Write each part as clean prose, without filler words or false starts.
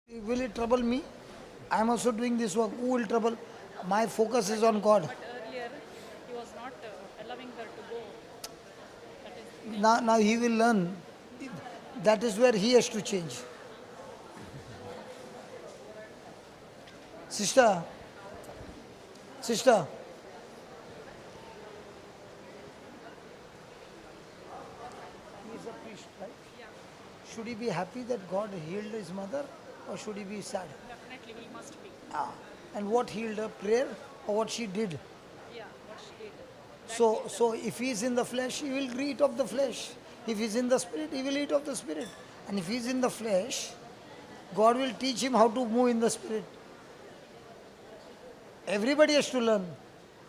Will it trouble me? I am also doing this work. Who will trouble? My focus is on God. But earlier, he was not allowing her to go. That is, Now he will learn. That is where he has to change. Sister, sister. He is a priest, right? Yeah. Should he be happy that God healed his mother or should he be sad? Definitely, he must be. Ah. And what healed her? Prayer or what she did? Yeah, what she did. That So if he is in the flesh, he will eat of the flesh. If he is in the spirit, he will eat of the spirit. And if he is in the flesh, God will teach him how to move in the spirit. Everybody has to learn.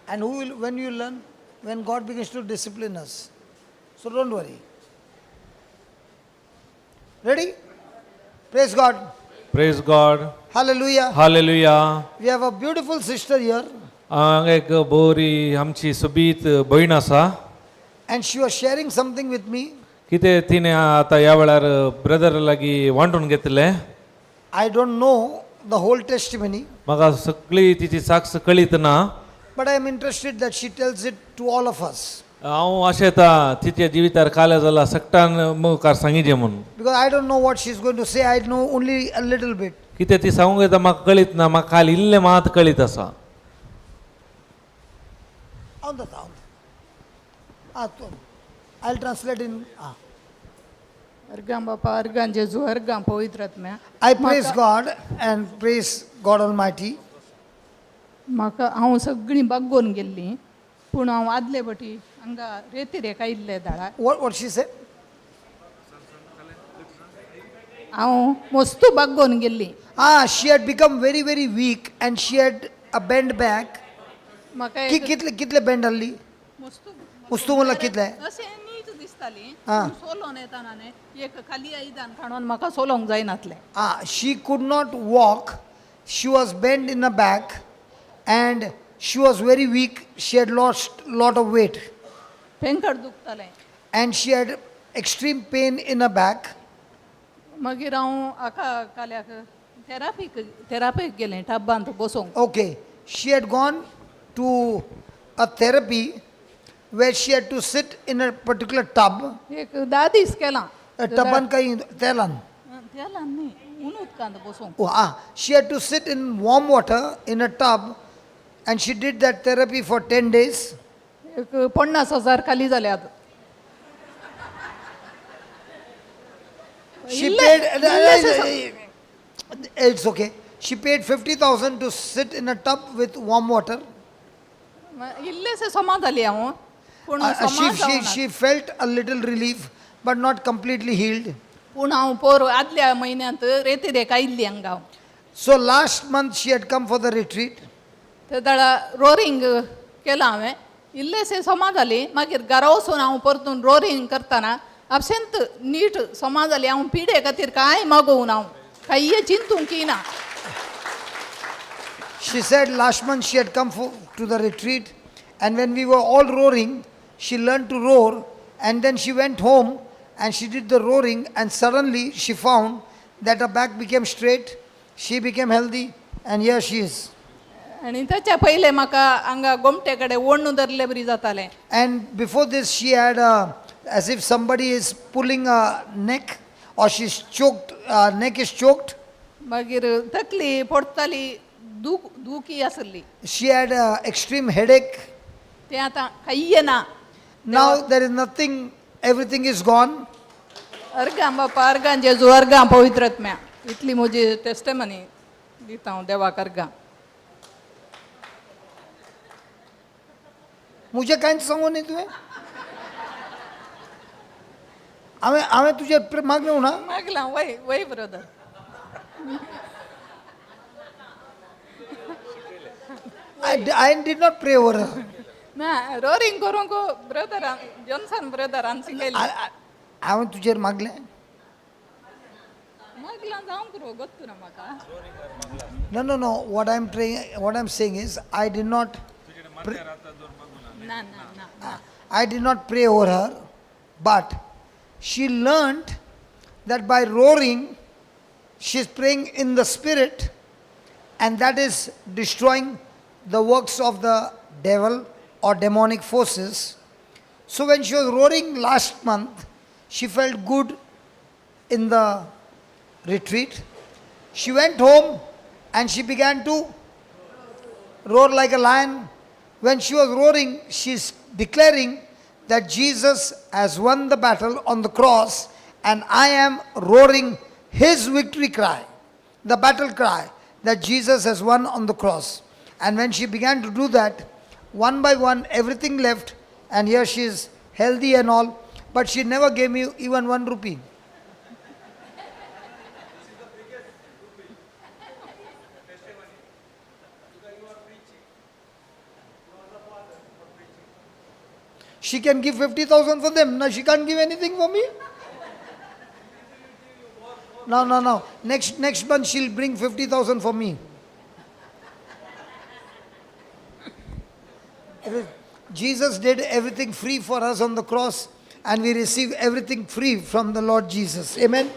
And who will, when you learn? When God begins to discipline us. So don't worry. Ready? Praise God. Praise God. Hallelujah. Hallelujah. We have a beautiful sister here, हांगा एक बरी आमची सोबीत भयण आसा. And she was sharing something with me. कितें तिणें आतां ह्या वेळार ब्रदर लागीं वांटून घेतलें. I don't know the whole testimony, म्हाका सगळी तिची साक्ष कळीत ना. but I am interested that she tells it to all of us. हांव आशेता तिच्या जिवितार काल्या जाला सगटान मुखार सांगिजे म्हणून. Because I don't know what she's going to say, I know only a little bit. कितें ती सांगूंक येता म्हाका कळीत ना, म्हाका काल इल्लें मात कळीत आसा. On the sound. Ah, I'll translate in. Ah. अर्गां बापा, अर्गां जेजू, अर्गां पवित्र आत्म्या. I praise God and praise God Almighty. म्हाका हांव सगळीं बागोवन गेल्लीं, पूण हांव आदले फावटी हांगा रेती आयिल्ले दाळा. What she said? हांव मस्तू बागोवन गेल्ली. Ah, she had become very, very weak and she had a bent back. म्हाका कि एक कितले कितले bend आहली? मस्तू. मुस्तू म्हणल्यार कितले? अशें नीट दिसताली. आं. पूण सोलोन येताना न्ही एक खाली आयदन काडून म्हाका सोलोंक जायनातलें. Ah, she could not walk. She was bent in the back and she was very weak. She had lost lot of weight पेंकट दुखतालें. And she had extreme pain in her back. मागीर हांव हाका काल्याक थेरापीक थेरापीक गेलें टब्बांत बसोंक. Okay, she had gone to a therapy where she had to sit in a particular tub. एक धा दीस केलां. A tub काही तेलान. तेलान न्ही, ऊन उदकांत बसोंक. Oh, ah, she had to sit in warm water in a tub and she did that therapy for 10 days. एक 50,000 खाली जाल्यात. She इल्ले- paid, इल्लेशे. It's okay. She paid 50,000 to sit in a tub with warm water. इल्लेशे समा जाली हांव, पूण समा She, she, जावना. She felt a little relief, but not completely healed. पूण हांव पोर आदल्या म्हयन्यांत रेती आयिल्ली हांगा हांव. So last month she had come for the retreat. ते दळा रोरींग केलां हांवें, इल्लेशें समा जाली. मागीर घरा वचून हांव परतून रोरींग करतना आपशेंत नीट समा जाली. हांव पिडे खातीर कांय मागोवना, हांव कांय चिंतूंक ना. She said last month she had come to the retreat, and when we were all roaring, she learned to roar, and then she went home and she did the roaring, and suddenly she found that her back became straight, she became healthy, and here she is. आनी ताच्या पयलें म्हाका हांगा गोमटे कडेन ओण्णू धरले बरी जातालें. And before this, she had a, as if somebody is pulling a neck or she's choked, neck is choked. मागीर तकली पडटाली, दूख दुखी आसली. She had a extreme headache. तें आतां कांय ना. Now there is nothing, everything is gone. अर्गां बापा, अर्गां जेजू, अर्गां पवित्र आत्म्या. इतली म्हजी टेस्टमनी दिता हांव देवाक अर्गां. मुझे कांयच सांगू न्ही तुवें? हांवें हांवें तुजेर मागलें ना? मागलां, वय वय brother. I did not pray over. ना, रोरींग करूंक ब्रदरान, जॉन्सन ब्रदरान शिकयलें. हांवें तुजेर मागलें? मागलां जावंक रो गोत्तू ना म्हाका. No, what I am trying, what I am saying is I did not ना ना ना. I did not pray over her, but she learnt that by roaring, She is praying in the spirit, and that is destroying the works of the devil or demonic forces. So when she was roaring last month, she felt good in the retreat. She went home and she began to roar like a lion. When she was roaring, she's declaring that Jesus has won the battle on the cross, and I am roaring his victory cry, the battle cry that Jesus has won on the cross. And when she began to do that, one by one, everything left, and here she is healthy and all, but she never gave me even 1 rupee. She can give 50,000 for them. Now she can't give anything for me. No, no, no. Next month she'll bring 50,000 for me. Jesus did everything free for us on the cross, and we receive everything free from the Lord Jesus. Amen.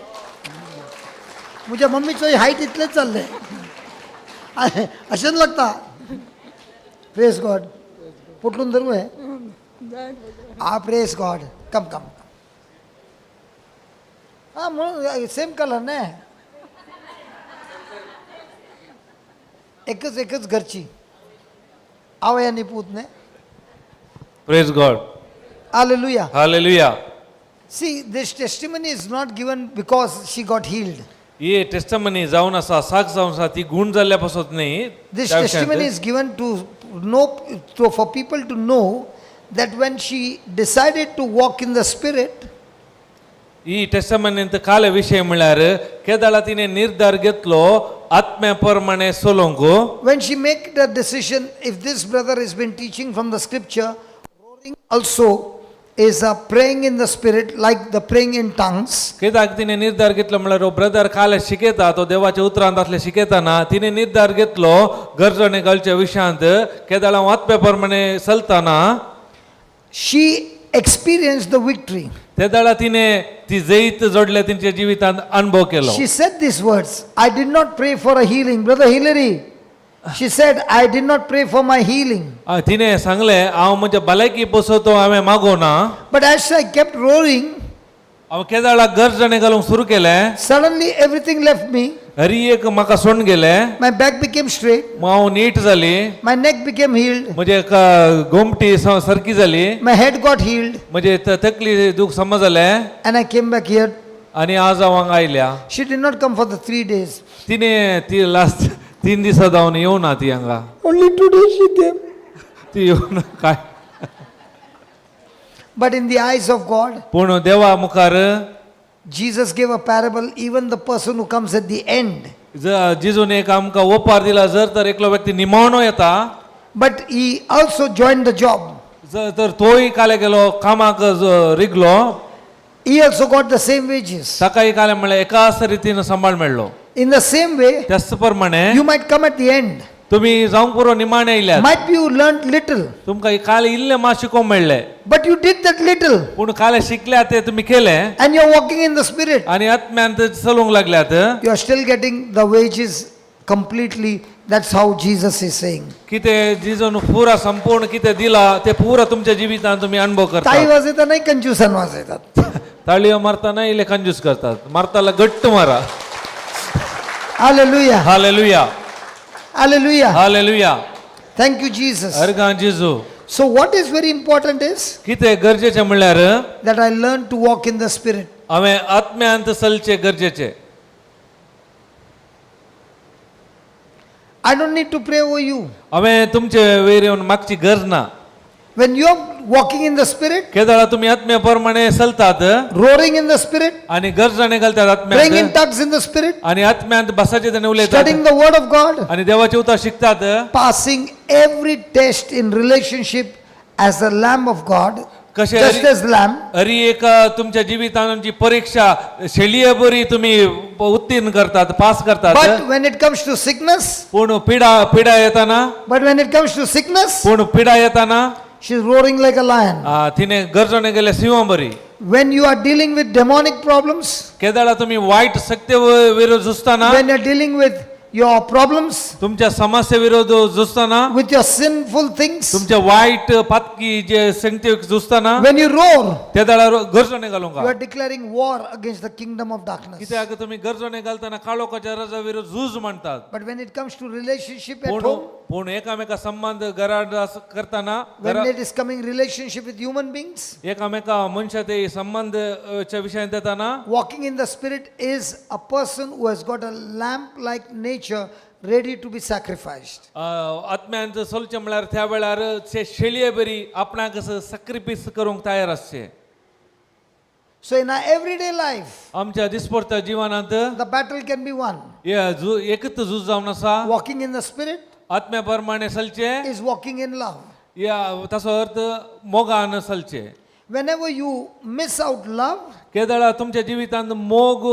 म्हज्या मम्मीचो height इतलेंच चाललंय, अशेंच लागता. Press गॉड. पोटलून धरू हे. आ, press गॉड. कम कम. हा, म्हणून same colour नाही. एकच एकच घरची आवय आनी पूत न्ही. Praise God. Hallelujah. Hallelujah. See, this testimony is not given because she got healed. He testimony जावन आसा, साक्ष जावन आसा, ती गूण जाल्ल्या पासत न्ही. This त्या विशयांत. Testimony is given to know, for people to know that when she decided to walk in the Spirit, ही टेस्टमनींत काले विशय म्हळ्यार केदाळा तिणे निर्धार घेतलो आत्म्या प्रमाणे चलोवंक. When she made the decision, if this brother has been teaching from the scripture, roaring also is a praying in the Spirit like the praying in tongues. कित्याक तिणे निर्धार घेतलो म्हळ्यार हो ब्रदर काल शिकयता, तो देवाच्या उतरांत असले शिकयताना तिणे निर्धार घेतलो गरजणे घालच्या विशयांत केदाळा हांव आत्म्या प्रमाणे चलताना. She experienced the victory. ते दाळा तिणे ती जैत जोडल्या, तेंच्या जिवितांत अनुभव केलो. She said these words, "I did not pray for a healing." Brother Hillary, she said, "I did not pray for my healing." तिणे सांगलें, हांव म्हज्या भलायकी पसतो हांवें मागोना. But as I kept roaring, हांव केदाळा गरजणे घालूंक सुरू केलें, suddenly everything left me. Hari एक म्हाका सोडून गेलें. My back became straight. मग हांव नीट जाली. My neck became healed. म्हजे गोमटी सारकी जाली. My head got healed. म्हजे तकली दूख समज जालें. And I came back here. आनी आज हांव हांगा आयल्या. She did not come for the 3 days. तिणे ती लास्ट 3 दिसां जावन येवना ती हांगा. Only 2 days she came. ती येवना काय. But in the eyes of God, पूण देवा मुखार Jesus gave a parable, even the person who comes at the end. जिजून एक आमकां ओपार दिला, जर तर एकलो व्यक्ती निमाणो येता, But he also joined the job. जर तर तोय काले गेलो कामाक रिगलो. He also got the same wages. ताकाय काले म्हणल्यार एकाच रितीन सांबाळ मेळ्ळो. In the same way, त्याच प्रमाणे you might come at the end. तुम्ही जावंक पुरो निमाणे आयल्यात. Might be you learned little, तुमकां काल इल्लें मात शिकोवंक मेळ्ळें. But you did that little पूण काल शिकल्या ते तुम्ही केलें and you're walking in the Spirit. आनी आत्म्यांत चलूंक लागल्यात. You are still getting the wages completely. That's how Jesus is saying. कितें जिजून पुरा संपूर्ण कितें दिला ते पुरा तुमच्या जिवितांत तुम्ही अनुभव ताई करता. वाजयता नाही, कंजूसान वाजयतात. ताळयो मारताना इल्ले कंजूस करतात, मारताला घट्ट मारा. Hallelujah. Hallelujah. Hallelujah. Hallelujah. Thank you, Jesus. अर्गां जिजू. So, what is very important is कितें गरजेचें म्हणल्यार that I learn to walk in the Spirit. हांवें आत्म्यांत चलचें गरजेचें. I don't need to pray over you. हांवें तुमचे वयर येवन मागची गरज ना. When you are walking in the Spirit, केदळा तुमी आत्म्या प्रमाणे चलतात roaring in the Spirit, आनी गरजाणे घालतात praying in आत्म्यांत tongues in the Spirit, आनी आत्म्यांत बसाचे तेणे उलयतात studying the Word of God, आनी देवाचे उतर शिकतात, passing every test in relationship as the Lamb of God, कशे just as Lamb, हरी एक तुमच्या जिवितांत तुमची परीक्षा शेळये बरी तुम्ही उत्तीर्ण करतात, पास करतात. But when it comes to sickness, पूण पिडा पिडा येताना, but when it comes to sickness, पूण पिडा येताना she's roaring like a lion. तिने गरजणे गेले सिंहा बरी. When you are dealing with demonic problems, केदाळा तुम्ही वाईट शक्ती विरोध झुजताना, when you are dealing with your problems, तुमच्या समस्ये विरोध झुजताना, with your sinful things, तुमच्या वाईट पातकी जे संगते झुजताना, when you roar, त्या दळा गरजणे घालूंक. you are declaring war against the kingdom of darkness. कित्याक तुम्ही गरजणे घालताना काळोखाच्या रजा विरोध झूज म्हणतात. But when it comes to relationship at पूण home, पूण एकामेका संबंध घरात करताना, when it is coming relationship with human beings, एकामेका मनशा ते संबंध च्या विशयान येताना, walking in the spirit is a person who has got a lamp like nature ready to be sacrificed. आत्म्यांत चलचें म्हळ्यार त्या वेळार ते शेळये बरी आपणाक सॅक्रिफायस करूंक तयार आसचे. So in our everyday life, आमच्या दिसपडत्या जिवनांत the battle can be won. हे एकच झूज जावन आसा. Walking in the spirit आत्म्या प्रमाणे चलचें is walking in love. या ताचो अर्थ मोगान चलचें. Whenever you miss out love, केदळा तुमच्या जिवितांत मोग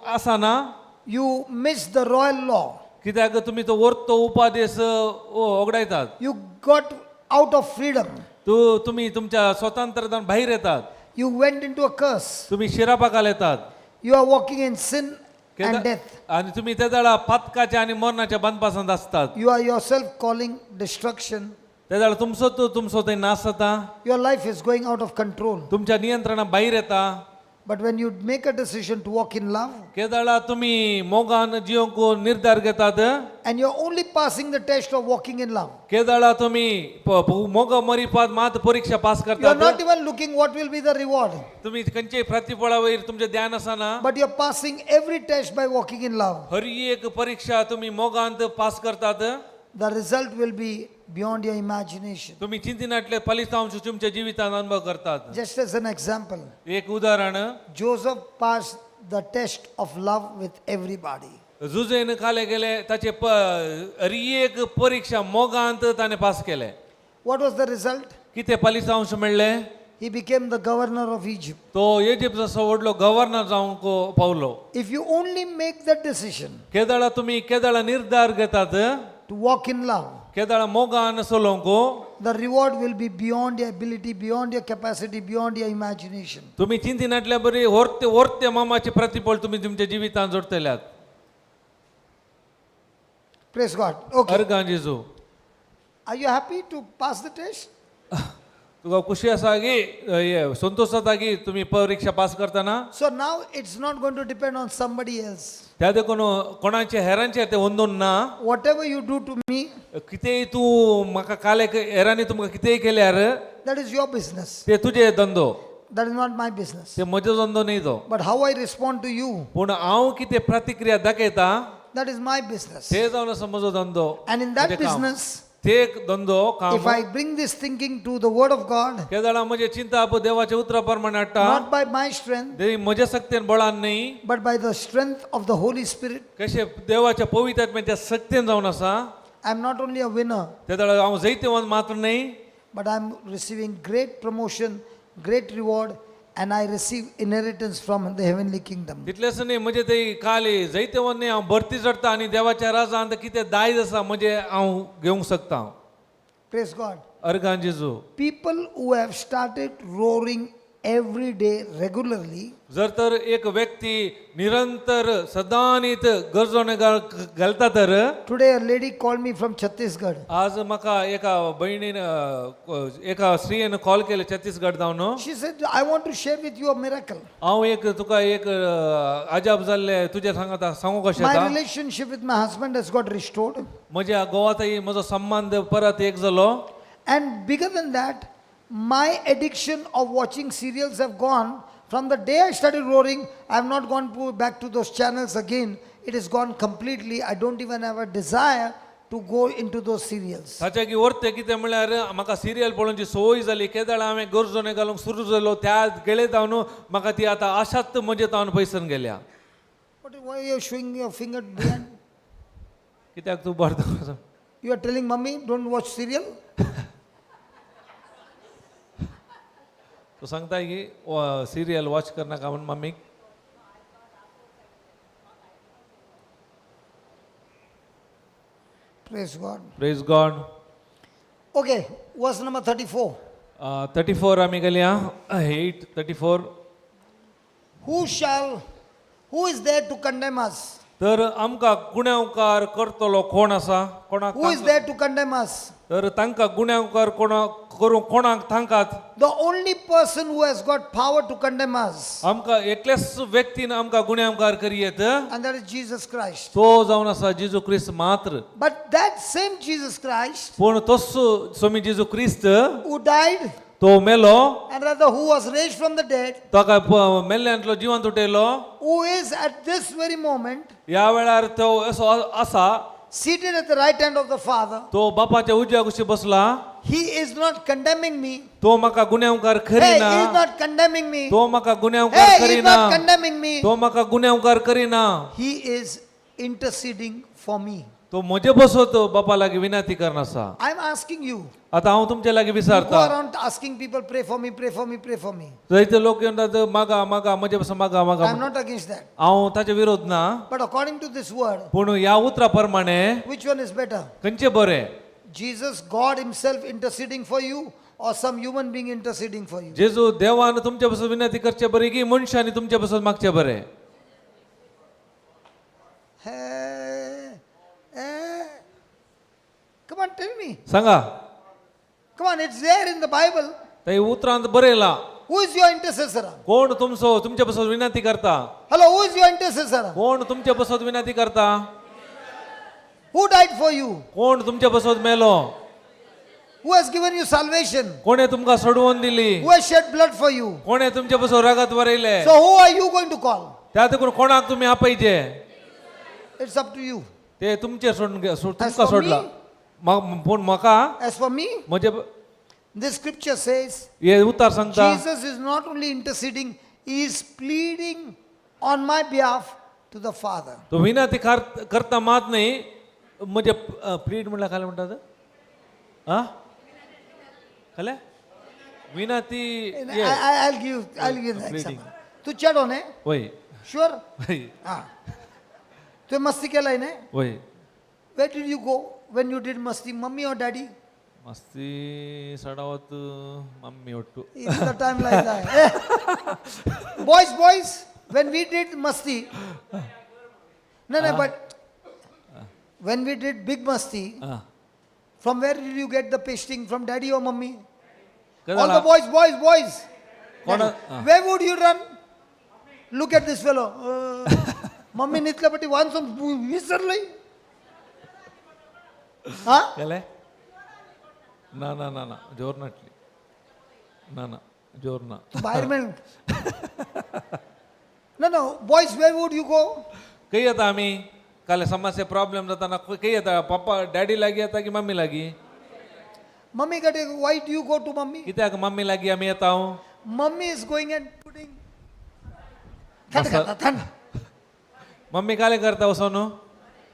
आसना, you miss the royal law. कित्याक तुमी तो वर्तो उपादेश ओगडायतात. You got out of freedom. तू तुमी तुमच्या स्वतंत्रतान भायर येतात. You went into a curse. तुमी शिरापाकाल येतात. You are walking in sin and death. आणि तुम्ही त्या वेळा पातकाच्या आणि मरणाच्या बांदपासांत असतात. You are yourself calling destruction. त्या वेळा तुमचो तो तुमचो थंय नाश जाता. Your life is going out of control. तुमच्या नियंत्रणा भायर येता. But when you make a decision to walk in love, केदळा तुम्ही मोगान जिवंक निर्धार घेतात, and you're only passing the test of walking in love, केदळा तुम्ही मोग मरिपात मात परीक्षा पास you're करतात. not even looking what will be the reward, तुम्ही खंयच्याय प्रतिफळावयर तुमचे ध्यान आसना, but you're passing every test by walking in love. हर एक परीक्षा तुम्ही मोगांत पास करतात. The result will be beyond your imagination. तुम्ही चिंतिनातले फलितांश तुमच्या जिवितांत अनुभव करतात. Just as an example, एक उदाहरण, Joseph passed the test of love with everybody. जुजेन खाले गेले ताचे हर एक परीक्षा मोगांत ताणें पास केले. What was the result? कितें फलितांश मेळ्ळें? He became the governor of Egypt. तो इजिप्ताचो व्हडलो गव्हर्नर जावंक पावलो. If you only make that decision केदळा तुमी केदळा निर्धार घेतात to walk in love, केदळा मोगान चलोवंक, the reward will be beyond your ability, beyond your capacity, beyond your imagination. तुमी चिंतिनातल्या बरी वर्ते वर्ते मामाचे प्रतिफळ तुमी तुमच्या जिवितांत जोडतल्यात. Praise God. Okay. अर्गां जेजू. Are you happy to pass the test? तुका खुशी आसा की हे संतोश जाता की तुमी परीक्षा पास करतना? So now it's not going to depend on somebody else. त्या देखून कोणाचे हेरांचेर ते अंदून ना. Whatever you do to me, कितेंय तूं म्हाका काल हेरांनी तुमकां कितेंय केल्यार, that is your business. ते तुजे धंदो. That is not my business. ते म्हजो धंदो न्ही तो. But how I respond to you, पूण हांव कितें प्रतिक्रिया दाखयता, that is my business. ते जावन आसा म्हजो धंदो. And in that म्हजें काम. business, ते एक धंदो काम. if I bring this thinking to the Word of God, केदळा म्हजें चिंता देवाच्या उतरा प्रमाणे हाडटा, not by my strength, ते म्हज्या शक्तेन बळान न्ही, but by the strength of the Holy Spirit, कशें देवाच्या पवित्र आत्म्याच्या शक्तेन जावन आसा, I'm not only a winner, तेदळा हांव जैतवंत मात्र न्ही, but I'm receiving great promotion, great reward, and I receive inheritance from the heavenly kingdom. तितलेंच न्ही म्हणजे ते काल जैतवंत न्ही, हांव भरती चडटा आनी देवाच्या राजांत कितें दायज आसा म्हणजे हांव घेवंक शकता. Praise God. अर्गां जेजू. People who have started roaring every day regularly, जर तर एक व्यक्ती निरंतर सदांनीत गरजोणे घालता तर, today a lady called me from Chhattisgarh. आज म्हाका एका भयणीन एका स्त्रियेन कॉल केले छत्तीसगड जावन. She said, I want to share with you a miracle. हांव एक तुका एक अजाप जाल्लें तुजें सांगता सांगू कशें My येता. relationship with my husband has got restored. म्हज्या गोवाताई म्हजो संबंद परत एक जालो. And bigger than that, my addiction of watching serials have gone. From the day I started roaring, I have not gone back to those channels again. It is gone completely. I don't even have a desire to go into those serials. ताच्या की वर्ते कितें म्हळ्यार म्हाका serial पळोवची संवय जाली. केदळ हांवें गरजोणे घालूंक सुरू जालो त्या गेले जावन म्हाका ती आतां आशात म्हजे तावन पयसन गेल्या. Why are you showing your finger behind? कित्याक तूं बरो? You are telling mummy, don't watch serial? तूं सांगताय की सिरियल वॉच करनाका म्हूण मम्मीक? Praise God. Praise God. Okay, verse number 34. 34 आमी गेल्या, 8:34. Who is there to condemn us? तर आमकां गुन्यांवकार करतलो कोण आसा कोणाक? Who is there to condemn us? तर तांकां गुन्यांवकार कोणा करूंक कोणाक तांकां? The only person who has got power to condemn us, आमकां एकल्याच व्यक्तीन आमकां गुन्यांवकार करयेत, and that is Jesus Christ. तो जावन आसा जेजू क्रिस्त मात्र. But that same Jesus Christ पूण तोच स्वामी जेजू क्रिस्त who died, तो मेलो, and rather who was raised from the dead, ताका मेल्ल्यांतलो जिवंत उठयलो, who is at this very moment ह्या वेळार तो असो आसा, seated at the right hand of the Father, तो बापाच्या उजव्या कुशी बसला, he is not condemning me. तो म्हाका गुन्यांवकार Hey, करिना. he is not condemning me. तो म्हाका गुन्यांवकार Hey, he is करिना. not condemning me. तो म्हाका गुन्यांवकार करिना. He is interceding for me. तो म्हजे बसत बापा लागीं विनंती करना आसा. I'm asking you. आतां हांव तुमचे लागीं You go विचारता. around asking people, pray for me, pray for me, pray for me. जायते लोक येवन मागा मागा म्हजे पासून मागा मागा. I'm not against that. हांव ताचे विरोध ना. But according to this word, पूण ह्या उतरा प्रमाणे which one is better? खंयचें बरें? Jesus, God Himself interceding for you, or some human being interceding for you? जेजू देवान तुमचे पासून विनंती करचे बरें की मनशांनी तुमचे पासून मागचे बरें? Hey, hey. Come on, tell me. सांगा. Come on, it's there in the Bible. ते उतरांत बरयलां. Who is your intercessor? कोण तुमचो तुमचे पासून विनंती करता? Hello, who is your intercessor? कोण तुमचे पासून विनंती करता? Who died for you? कोण तुमचे पासून मेलो? Who has given you salvation? कोणे तुमकां सोडवून दिली? Who has shed blood for you? कोणे तुमचे पासून रगत वरयले? So who are you going to call? त्या देखून कोणाक तुमी आपयचे? It's up to you. ते तुमचे सोडून As तुमकां for सोडला. पूण म्हाका As for me, म्हजे this scripture says हे उतार सांगता, Jesus is not only interceding, he is pleading on my behalf to the Father. तो विनंती करता मात न्ही म्हणजे प्लीड म्हणल्यार खालें म्हणटात आ खालें विनंती. And ये, I'll give the Pleading. example. तू चेडो ने? वय. Sure? वय. हा. तुवें मस्ती केलाय ने? वय. Where did you go when you did masti? Mummy or daddy? मस्ती सडावत मम्मी ಒಟ್ಟು. It's the time like that. Eh. Boys, boys, when we did masti, no, but when we did big masti, ah. from where did you get the pasting? From daddy or mummy? All kadala the boys, boys, boys. कोणा- Daddy. Where would you run? Look at this fellow. Mummy नितल्यापटी वाचून विसरलंय हा. केलें ना ना ना ना जोर नाटली ना ना जोर ना. तू बाहेर मेळ. No, no, boys, where would you go? खंय येता आमी काल समस्या प्रॉब्लेम जाता ना खंय येता? पप्पा डॅडी लागीं येता की मम्मी लागीं? मम्मी कडे. Why do you go to mummy? कित्याक मम्मी लागीं आमी येता? हांव mummy is going and putting थंड करता थंड. मम्मी काले करता वचोन?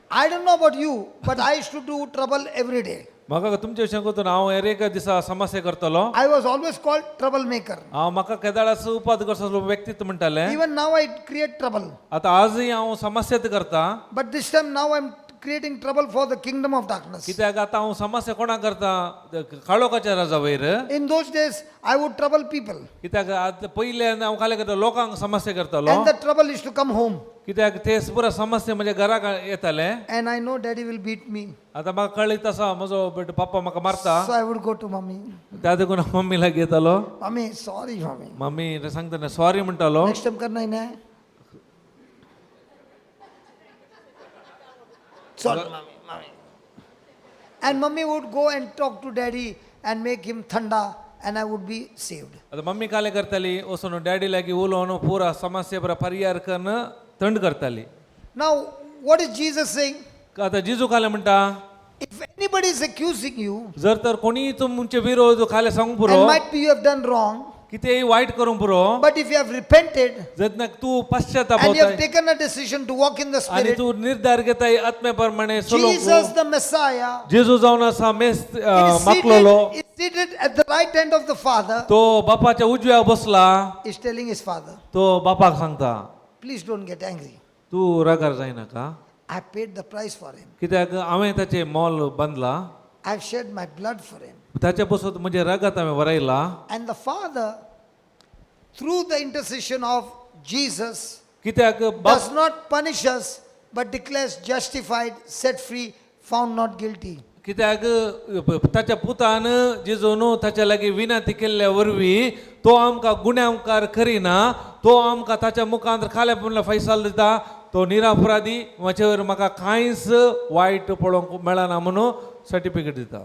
I don't know about you, but I used to do trouble every day. म्हाका तुमचे विशयान करतो हांव हर एका दिसा समस्या करतलो. I was always called trouble maker. हांव म्हाका केदाळास उपाद करचो व्यक्तित्व म्हणटाले. Even now I create trouble. आतां आजूय हांव समस्याच करता. But this time now I'm creating trouble for the kingdom of darkness. कित्याक आतां हांव समस्या कोणाक करता? काळोखाच्या राजा वयर. In those days, I would trouble people. कित्याक आतां पयले हांव काले करता लोकांक समस्या करतालो. And the trouble is to come home. कित्याक ते पुरा समस्या म्हज्या घराक येताले. And I know daddy will beat me. आतां म्हाका कळीत आसा म्हजो पप्पा म्हाका मारता. So I would go to mummy. त्या देखून हांव मम्मी लागीं येतालो. Mummy, sorry, mummy. Mummy सांगता सॉरी म्हणटालो. Next time करना नाही. Sorry, mummy, mummy. And mummy would go and talk to daddy and make him thanda, and I would be saved. आतां मम्मी काले करताली वचून डॅडी लागीं उलोवन पुरा समस्या पुरा परिहार करून थंड करताली. Now, what is Jesus saying? आतां जिजू काले म्हणटा, If anybody is accusing you, जर तर कोणीय तुमचे विरोध खाले सांगू पुरो, and might be you have done wrong, कितेंय वायट करूंक पुरो, but if you have repented जर ना तूं पश्चाताप and you have जाताय taken a decision to walk in the आनी Spirit, तूं निर्धार घेताय आत्म्या प्रमाणे Jesus चलोवंक, the Messiah जेजू जावन आसा mess is माकलोलो, seated, is seated at the right hand of the Father, तो बापाच्या उजव्या बसला, is telling his father, तो बापाक सांगता, please don't get angry. तूं रागार जायनाका. I paid the price for him. कित्याक हांवें ताचें मोल बांदला. I've shed my blood for him. ताचे पासून म्हजें रगत हांवें वरयलां. And the Father, through the intercession of Jesus कित्याक बाप does not punish us, but declares justified, set free, found not guilty. कित्याक ताच्या पुतान जेजून ताच्या लागीं विनंती केल्ल्या वरवीं तो आमकां गुन्यांवकार करिना, तो आमकां ताच्या मुखांत खाल्या म्हणल्यार फैसाल दिता, तो निरापराधी, म्हजेर म्हाका कांयच वायट पळोवंक मेळना म्हणून सर्टिफिकेट दिता.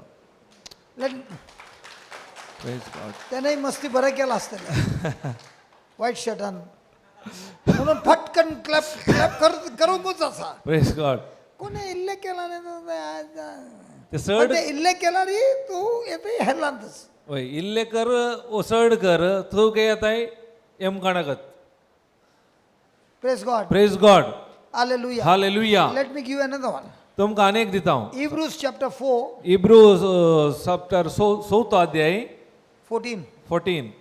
Let, Praise God. त्यानेही मस्ती बरं केलं असतं व्हाईट शर्टान म्हणून फटकन क्लॅप क्लॅप कर करूंकूच असा Praise God. कोणी इल्ले केला नाही ते तर चड ते इल्ले केला रे तू येते हेलांतच. वय इल्ले कर ओ चड कर तूं काय येताय M काणागत. Praise God. Praise God. Hallelujah. Hallelujah. Let me give another one. तुमकां अनेक दिता हांव. Hebrews chapter 4 Hebrew chapter चवथो अध्याय 14. 14.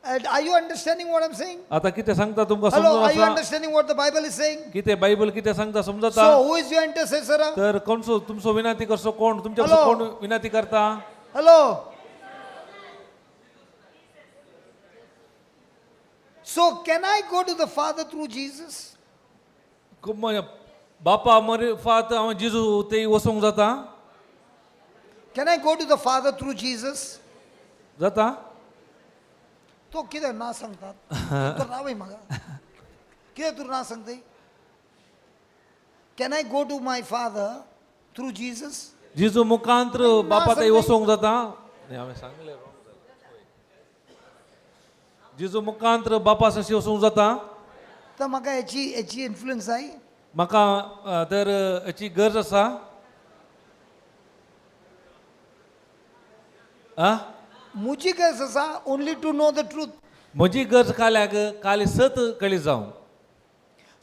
And are you understanding what I'm saying? आता कितें सांगता तुमकां Hello, समजून are you आसा? understanding what the Bible is saying? कितें बायबल कितें सांगता समजता? So, who is your intercessor? तर कोणसो तुमचो विनंती करसो कोण तुमच्या Hello. कोण विनंती करता? Hello. So, can I go to the Father through Jesus? बापा मरे फात हांव जेजू ते वचूंक जाता? Can I go to the Father through Jesus? जाता. तो कितें ना सांगतात तूं तर रावय म्हाका कितें तूं ना सांगताय. Can I go to my Father through Jesus? जेजू मुखांत बापा थंय वचूंक जाता? न्ही, हांवें सांगलें wrong जालें. जेजू मुखांत बापा सशी वचूंक जाता? तर म्हाका हेची हेची इन्फ्लुयन्स जाय. म्हाका तर हेची गरज आसा. आ म्हजी गरज आसा only to know the truth. म्हजी गरज काल्याक काली सत कळी जावं.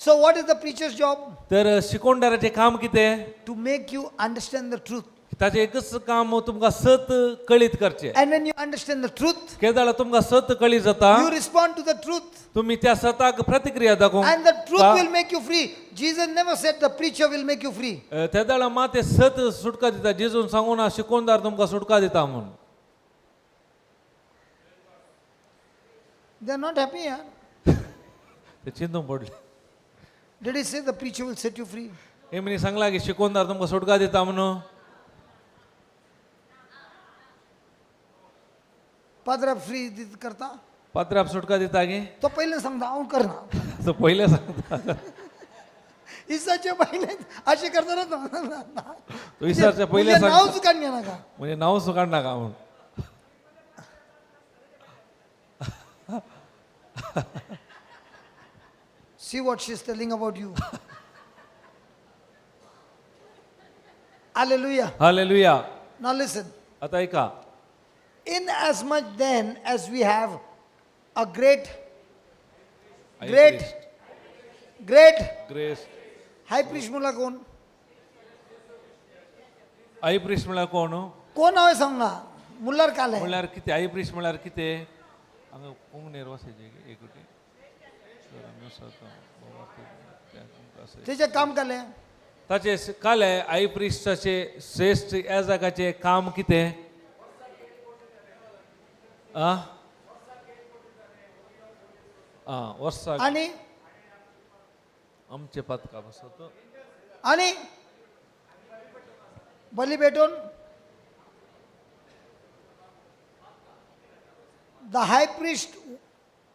So what is the preacher's job? तर शिकोणदाराचें काम कितें? To make you understand the truth. ताचें एकच काम तुमकां सत कळीत करचें. And when you understand the truth, केदाळा तुमकां सत कळीत जाता, you respond to the truth. तुमी त्या सताक प्रतिक्रिया दाखोवंक And the truth will make you free. Jesus never said the preacher will make you free. तेदाळा मात ते सत सुटका दिता. जेजून सांगू ना शिकोणदार तुमकां सुटका दिता म्हूण. They are not happy, yeah? ते चिंतूंक पडलें. Did he say the preacher will set you free? हेमिनी सांगला की शिकोणदार तुमकां सुटका दिता म्हणून? पाद्रा फ्री करता. पात्राप सुटका दिता की? तो पयलें सांगता हांव करना. तो पयलें सांगता. इसाचे पयलें अशें करतना तो इसाच्या पयलें सांगता. नांव चुकान घेनाका. म्हणजे नांव सुकाड नाका म्हूण. See what she is telling about you. Hallelujah. Hallelujah. Now listen. आता ऐका. In as much then as we have a great, great, great grace high priest म्हणला कोण? आई प्रिस्ट म्हळ्यार कोण? कोण हांवें सांगना मुल्लार काल. म्हळ्यार कितें? आई प्रिस्ट म्हळ्यार कितें? हांगा कोंकणीर वसायचें एक तेचें काम कालें. ताचे काले आई प्रिस्टाचे श्रेश्ठ याजकाचें काम कितें? आ आ वर्साक आनी आमचें पातकां आसत आनी बली भेटून the high priest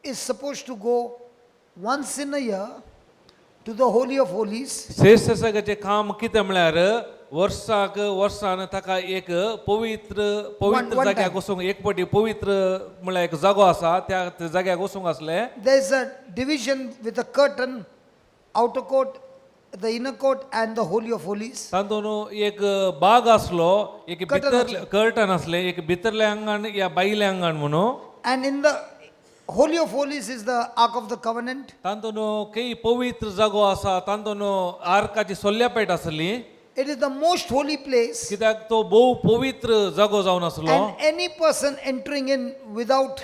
is suppose to go once in a year to the holy of holies. श्रेश्ठ याजकाचें काम कितें म्हळ्यार वर्साक वर्सान ताका एक पवित्र पवित्र one जाग्याक time. वचूंक एक पटी पवित्र म्हळ्यार एक जागो आसा त्या त्या जाग्याक वचूंक आसलें. There is a division with a curtain, outer court, the inner court and the holy of holies. तातूंत एक बाग आसलो, एक Curtain भितर कर्टन आसलें, एक भितरलें आंगण या भायलें आंगण म्हणून. And in the holy of holies is the ark of the covenant. तातूंत काही पवित्र जागो आसा, तातूंत आर्काची सोल्ल्यापेट आसली. It is the most holy place. कित्याक तो भोव पवित्र जागो जावन आसलो. And any person entering in without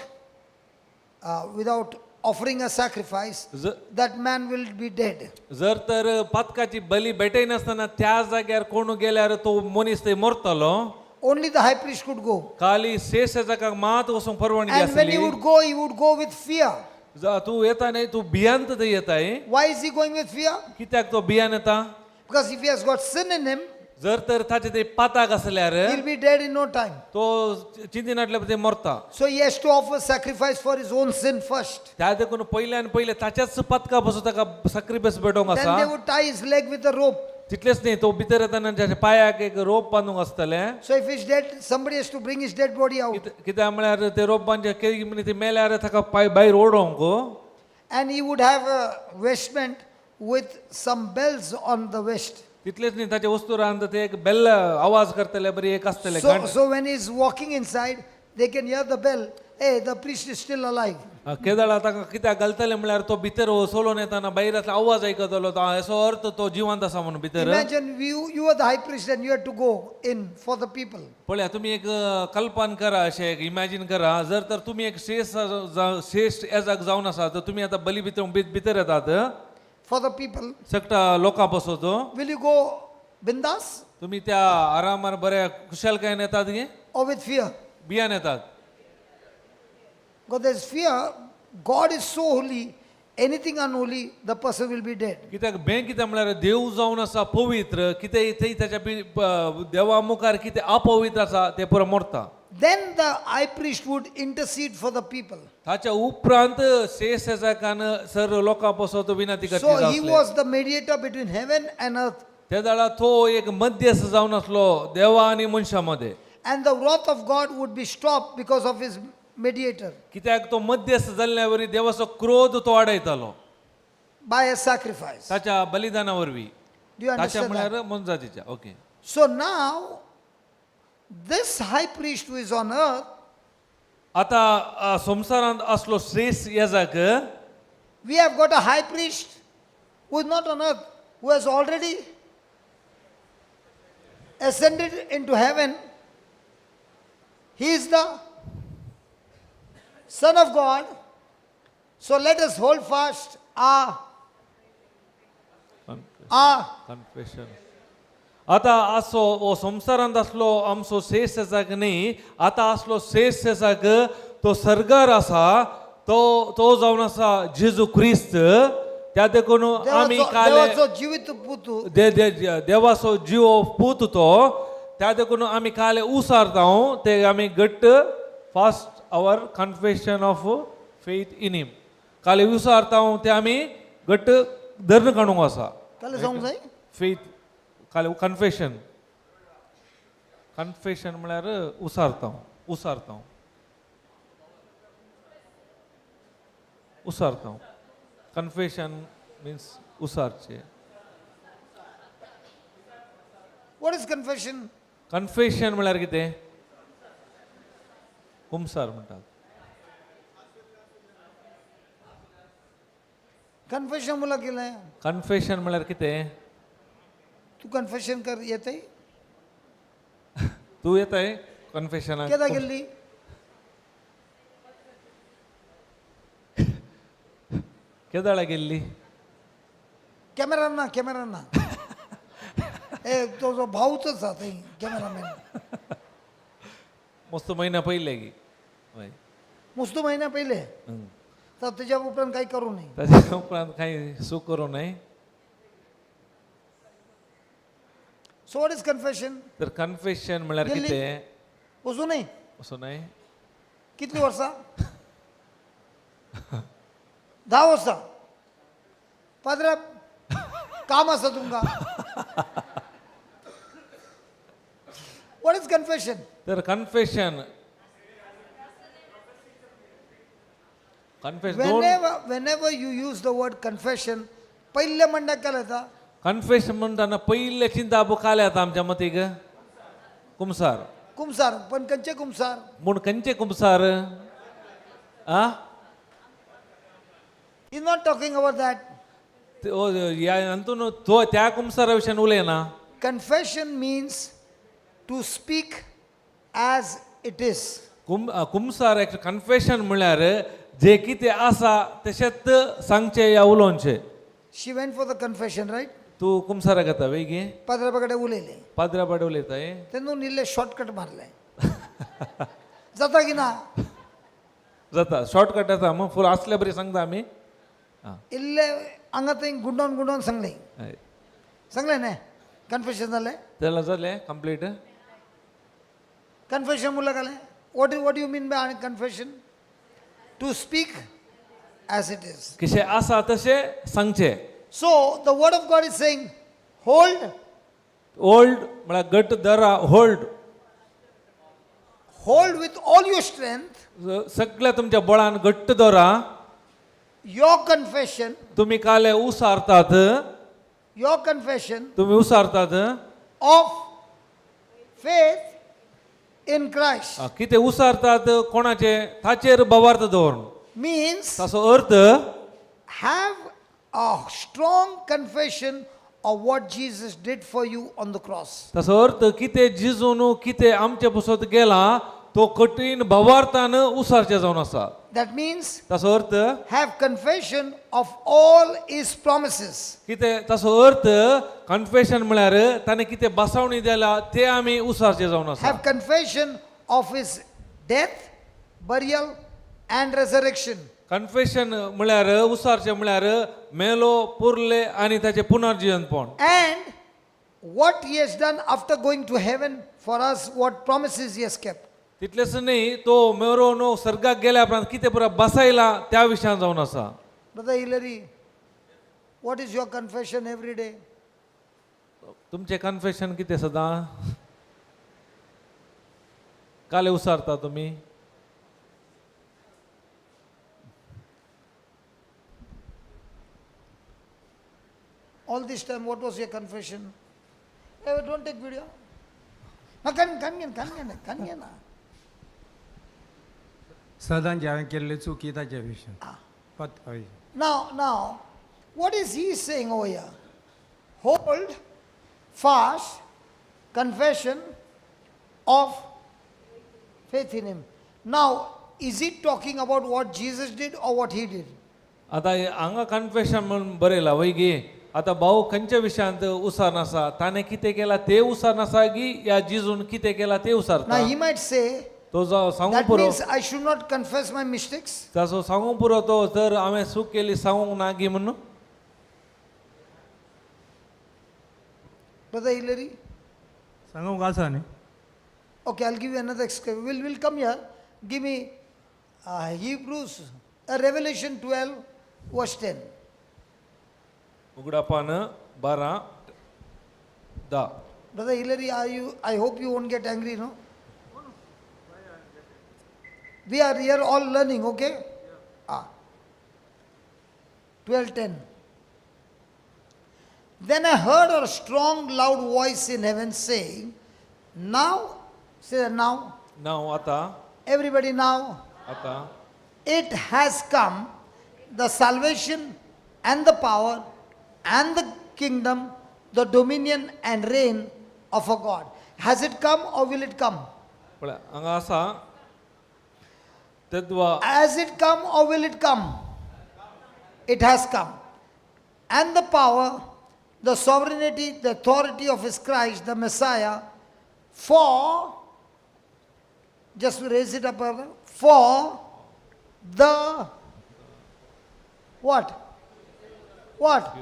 offering a sacrifice, that man will be dead. जर तर पातकाची बली भेटयनासतना त्या जाग्यार कोण गेल्यार तो मनीस थंय मरतलो. Only the high priest could go. खाली शेष जाग्याक मात वचूंक परवानगी And when he आसली. would go, he would go with fear. तूं येता न्ही, तूं भियान थंय येताय. Why is he going with fear? कित्याक तो भियान येता? Because if he has got sin in him, जर तर ताचे ते पाताक आसल्यार he'll be dead in no time. तो चिंतिनाटल्या ते मरता. So he has to offer sacrifice for his own sin first. त्या देखून पयल्यान पयले ताच्याच पातका पासून ताका साक्रिफायस भेटोवंक Then आसा. they would tie his leg with a rope. तितलेच न्ही, तो भितर येताना ताच्या पांयाक एक रोप बांदूंक आसतलें. So if he's dead, somebody has to bring his dead body out. कित्याक म्हळ्यार ते रोप बांदचे केरी ते मेल्यार ताका पांय भायर ओडोवंक. And he would have a vestment with some bells on the vest. तितलेच न्ही, ताच्या वस्तुरांत ते एक बेल आवाज करतले बरी एक आसतले So, घंट. so when he's walking inside, they can hear the bell. Hey, the priest is still alive. केदळा ताका कित्याक घालतले म्हळ्यार तो भितर सोलोन येताना भायर आसलो आवाज आयकतलो, तो हेचो अर्थ तो जिवंत आसा म्हणून भितर. Imagine you were the high priest and you had to go in for the people. पळया, तुमी एक कल्पन करा, अशें एक इमॅजीन करा, जर तर तुमी एक श्रेष्ठ श्रेष्ठ एजाक जावन आसा तर तुमी आतां बली भितर भितर येतात For the people, सगळ्या लोकां पासत. Will you go bindas तुमी त्या आरामान बऱ्या खुशालकायेन येतात गे or with fear? बियान येतात? Because there's fear. God is so holy, anything unholy, the person will be dead. कित्याक बँक कितें म्हळ्यार देव जावन आसा पवित्र, कितें थंय ताच्या देवा मुखार कितें अपवित्र आसा तें पुरो मरता. Then the high priest would intercede for the people. ताच्या उपरांत श्रेष्ठ एजाकान सर लोकां पासत विनंती So करची he आसले. Was the mediator between heaven and earth. त्या वेळार तो एक मध्यस्थ जावन आसलो देवा आनी मनशां मदें. And the wrath of God would be stopped because of his mediator कित्याक तो मध्यस्थ जाल्ल्या वरवीं देवाचो क्रोध तो आडयतालो by a sacrifice. ताच्या बलिदाना वरवीं. Do you ताच्या understand that? म्हळ्यार मनजातीच्या, okay. So now, this high priest who is on earth, आतां संवसारांत आसलो श्रेष्ठ येजाक, we have got a high priest who is not on earth, who has already ascended into heaven. He is the Son of God. So let us hold fast our confession. आतां आसो हो संवसारांत आसलो आमचो श्रेष्ठ येजाक न्ही, आतां आसलो श्रेष्ठ येजाक तो सर्गार आसा, तो तो जावन आसा जेजू क्रिस्त. त्या देखून आमी देवाचो काले देवाचो जिवीत पुतू. दे दे देवाचो जीव पूत तो, त्या देखून आमी काले उसारता ते आमी घट्ट fast our confession of faith in him. काले उसारता ते आमी घट्ट धरून काडूंक आसा. काल सांगूंक जाय. फेथ काले कन्फेशन, कन्फेशन म्हळ्यार उसारता, उसारता, उसारता. कन्फेशन मिन्स उसारचें. What is confession? Confession म्हळ्यार कितें? कुमसार म्हणटात. कन्फेशन मुला केलंय. कन्फेशन म्हळ्यार कितें? तू कन्फेशन कर येतय? तूं येताय कन्फेशनाक? केदा गेल्ली? केदाळा गेल्ली? कॅमेरा ना, कॅमेरा ना. ए, तो जो भाऊच आसा थंय कॅमेरामॅन. मस्त म्हयन्या पयले गी, हय. मुस्तू म्हयन्या पयले. हं. तर तेज्या उपरांत काही करूं नये. ताच्या उपरांत कांय चूक करूं नये. So what is confession? तर कन्फेशन म्हळ्यार गेल्ली? कितें? वचूं न्हय. असो न्हय. कितली वर्सां? 10 वर्सां. पाद्रा, काम आसा तुमकां. What is confession? तर कन्फेशन, कन्फेशन दोन. Whenever you use the word confession, पयले म्हणल्यार केलें येता? कन्फेशन म्हणटाना पयले चिंता काले येता आमच्या मतीक कुमसार. कुमसार, पण खंयचे कुमसार? म्हूण खंयचे कुमसार आ? Is not talking about that. ह्या अंतून तो त्या कुमसारा विशयान उलयना. Confession means to speak as it is. कुमसार कन्फेशन म्हणल्यार जे कितें आसा तशेंच सांगचें या उलोवचें. She went for the confession, right? तूं कुमसाराक येता वेगी? पाद्रा कडेन उलयलें. पाद्रा पाड उलयताय. तेन्ना इल्लें शॉर्टकट मारलें, जाता की ना? जाता शॉर्टकट जाता मग फूल असल्या बरी सांगता आमी आं इल्ले हांगा थंय गुंडोवन गुंडोवन सांगलें. हय. सांगलें न्ही? कन्फेशन जालें? जालें जालें कंप्लीट. कन्फेशन म्हणल्यार जालें? What you mean by confession? To speak as it is. कशें आसा तशें सांगचें. So the word of God is saying hold. Hold म्हळ्यार घट धरा hold. Hold with all your strength सगळ्या तुमच्या बळान घट्ट दवरा. Your confession, तुमी काले उसारतात. Your confession तुमी उसारतात of faith in Christ. कितें उसारतात कोणाचे ताचेर बवार्थ दवरून. Means ताचो अर्थ have a strong confession of what Jesus did for you on the cross. ताचो अर्थ कितें जिजून कितें आमचे पसत गेला तो कठीण भवार्थान उसारचें जावन आसा. That means ताचो अर्थ have confession of all his promises. कितें ताचो अर्थ कन्फेशन म्हळ्यार ताणें कितें बसावणी दिला ते आमी उसारचें जावन आसा. Have confession of his death, burial, and resurrection. Confession म्हळ्यार उसारचें म्हळ्यार मेलो पुरले आनी ताचें पुनर्जिवनपण. And what he has done after going to heaven for us, what promises he has kept. तितलेंच न्ही तो मेरोन सर्गाक गेल्या उपरांत कितें पुरा बसायला त्या विशयान जावन आसा. Brother Hillary, what is your confession every day? तुमचें कन्फेशन कितें सदां काले उसारता तुमी? All this time, what was your confession? Hey, don't take video. No, can, can, can, can, can, can. सदां जे हांवें केल्ले चुकी ताचे विशीं पत हय. Now, what is he saying over here? Hold fast confession of faith in him. Now, is he talking about what Jesus did or what he did? आतां हांगा कन्फेशन म्हणून बरयलां वय गी आतां भाऊ खंयच्या विशयांत उसार नासा ताणें कितें केलां तें उसार नासा गी या जिजून कितें केलां तें उसारता? Now, he might say, तो जाव सांगूंक that पुरो. means I should not confess my mistakes. ताचो सांगूंक पुरो तो तर हांवें चूक केली सांगूंक ना गी म्हणून. Brother Hillary? सांगूंक आसा न्ही. Okay, I'll give you another excuse. We'll come here. Give me Hebrews, Revelation 12, verse 10. उगडापान 12:10. Brother Hillary, are you, I hope you won't get angry, no? We are here all learning, okay? Ah. 12:10. Then I heard a strong, loud voice in heaven saying, "Now," say that now, नाव आतां. Everybody now, आतां. It has come, the salvation and the power and the kingdom, the dominion and reign of our God. Has it come or will it come? पळय हांगा आसा तेद्वा. Has it come or will it come? It has come. And the power, the sovereignty, the authority of His Christ, the Messiah, for, just raise it up, brother, for the, what? What?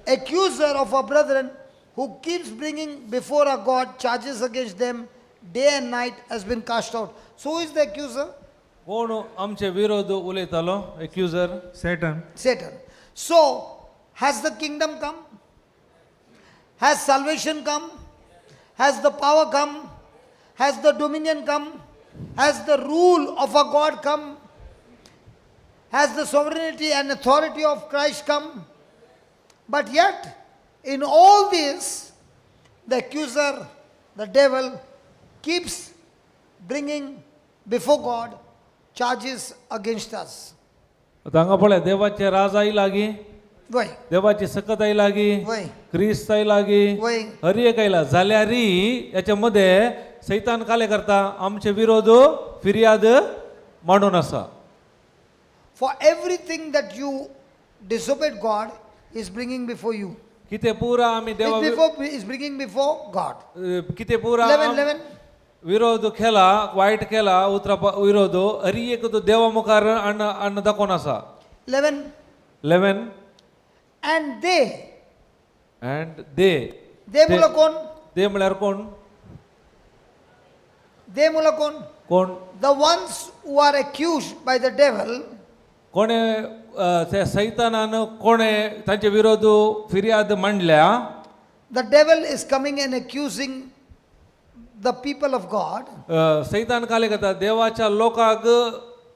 Accuser of our brethren who keeps bringing before our God charges against them day and night has been cast out. So who is the accuser? कोण आमचे विरोध उलयतालो एक्युजर? Satan. Satan. So, has the kingdom come? Has salvation come? Has the power come? Has the dominion come? Has the rule of our God come? Has the sovereignty and authority of Christ come? But yet, in all this, the accuser, the devil, keeps bringing before God charges against us. आतां हांगा पळय देवाचे राज आयला गी? Why? देवाची सकत आयला गी? Why? क्रिस्त आयला गी? Why? हर एक आयला जाल्यार याच्या मध्ये सैतान काले करता आमचे विरोध फिर्याद मांडून आसा. For everything that you disobeyed God, is bringing before you. कितें पुरा आमी Is देवा before is bringing before God. कितें पुरा 11, 11. विरोध केला वायट केला उतरा विरोध हरी एक तो देवा मुखार अन्न अन्न दाखोवन आसा. 11. 11. And they, and they. they मुलं कोण? दे म्हळ्यार कोण? They मुलं कोण? कोण? The ones who are accused by the devil, कोणे त्या सैतानान कोणे तांचे विरोध फिर्याद मांडल्या. the devil is coming and accusing the people of God. सैतान काले करता देवाच्या लोकांक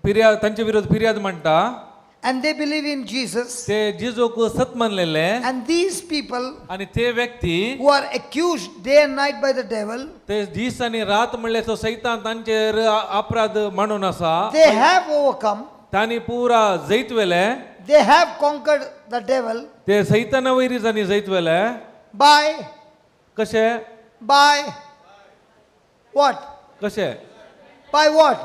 फिर्याद तांचे विरोध फिर्याद मांडटा. And they believe in Jesus. ते जिजूक सत मानलेले. And these people आणि ते व्यक्ती who are accused day and night by the devil, ते दीस आनी रात म्हणल्यार तो सैतान तांचेर अपराध मांडून आसा. they have overcome, तांणी पुरा जैत वेले. they have conquered the devil ते सैताना वयरी जाणी जैत वेले. by, कशे? by what? कशे? By what?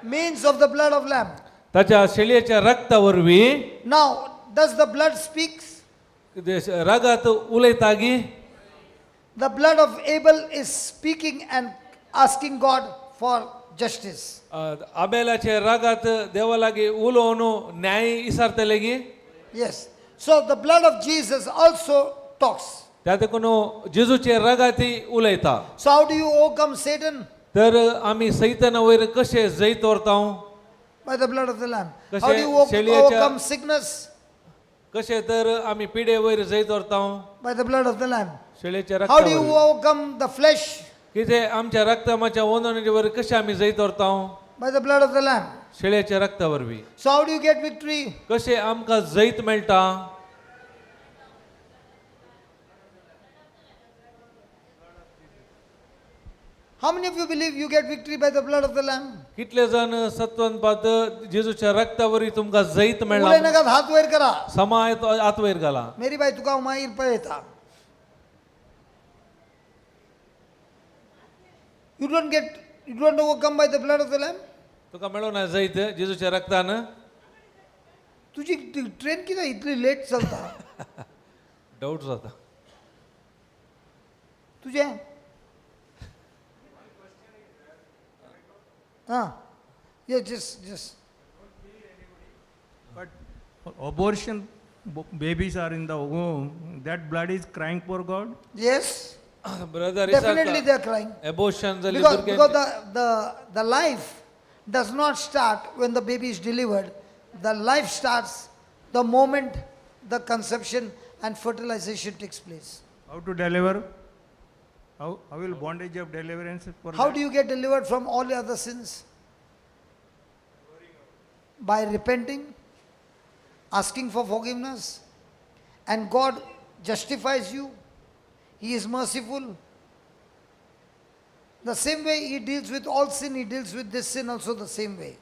Means of the blood of Lamb. ताच्या शेळयेच्या रक्ता वरवीं. Now, does the blood speaks? रागात उलयता गी? The blood of Abel is speaking and asking God for justice. आबेलाचे रागात देवा लागीं उलोवन न्याय इसारतले गी? Yes. So the blood of Jesus also talks. त्या देखून जेजूचे रागाती उलयता. So how do you overcome Satan? तर आमी सैताना वयर कशे जैत व्हरता? By the blood of the Lamb. कशे How do you overcome sickness? कशे तर आमी पिडे वयर जैत व्हरता? By the blood of the Lamb. शेळयेच्या How do you रक्ता. overcome the flesh? कितें आमच्या रक्तामाच्या ओंदणीचे वयर कशें आमी जैत व्हरता? By the blood of the Lamb. शेळयेच्या रक्ता वरवीं. So how do you get victory? कशें आमकां जैत मेळटा? How many of you believe you get victory by the blood of the Lamb? कितले जाण सत्वनपात जेजूच्या रक्ता वरवीं तुमकां जैत मेळ्ळां? उलय नाकात, हात वयर करा. समा हात वयर घाला. मेरी बाई तुका हांव मागीर पळयता. You don't get, you don't overcome by the blood of the Lamb? तुका मेळोना जैत जेजूच्या रक्तान? तुजी ट्रेन कित्याक इतली लेट चलता? डाऊट जाता. तुजें आं ये just But abortion, babies are in the womb, that blood is crying for God? Yes, brother, definitely they are crying. Abortion जाली Because भुरग्यांची. the life does not start when the baby is delivered. The life starts the moment the conception and fertilization takes place. How to deliver? How will bondage of deliverance for How that? do you get delivered from all the other sins? By repenting, asking for forgiveness, and God justifies you. He is merciful. The same way He deals with all sin, He deals with this sin also the same way.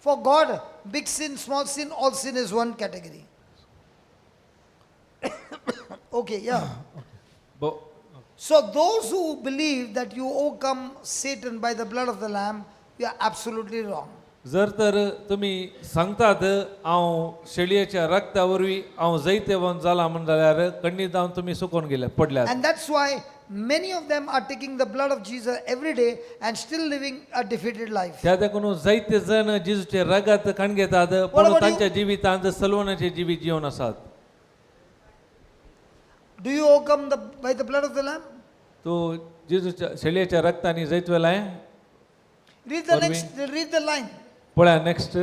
For God, big sin, small sin, all sin is one category. Okay, yeah. So those who believe that you overcome Satan by the blood of the Lamb, you are absolutely wrong. जर तर तुमी सांगतात हांव शेळयेच्या रक्ता वरवीं हांव जैतेवंत जाला म्हण जाल्यार खंडीत जावन तुमी सुकोन गेले पडल्यात. And that's why many of them are taking the blood of Jesus every day and still living a defeated life. त्या देखून जायते जण जेजूचे रगत काण घेतात पूण about you? तांच्या जिवितांत सलवणाचे जिवीत जिवन आसात. Do you overcome by the blood of the Lamb? तूं जेजूच्या शेळयेच्या रक्तांनी जैत वेलाय? Read the Or next, read the line. पळया next.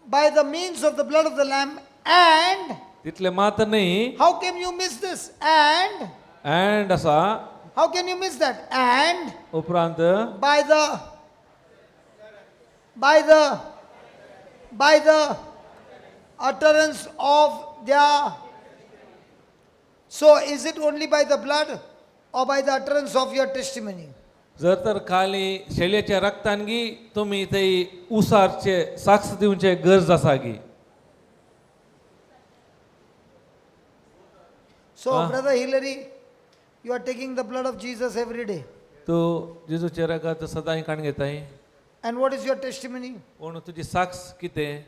By the means of the blood of the Lamb and तितले मात न्ही. How can you miss this? And and आसा. How can you miss that? And उपरांत by the utterance of their. So is it only by the blood or by the utterance of your testimony? जर तर खाली शेळयेच्या रक्तान गी तुमी थंय उसारचे साक्ष दिवचे गरज आसा गी? So Brother Hillary, you are taking the blood of Jesus every day. तूं जेजूचे रगत सदांय काण घेताय. And what is your testimony? पूण तुजी साक्ष कितें?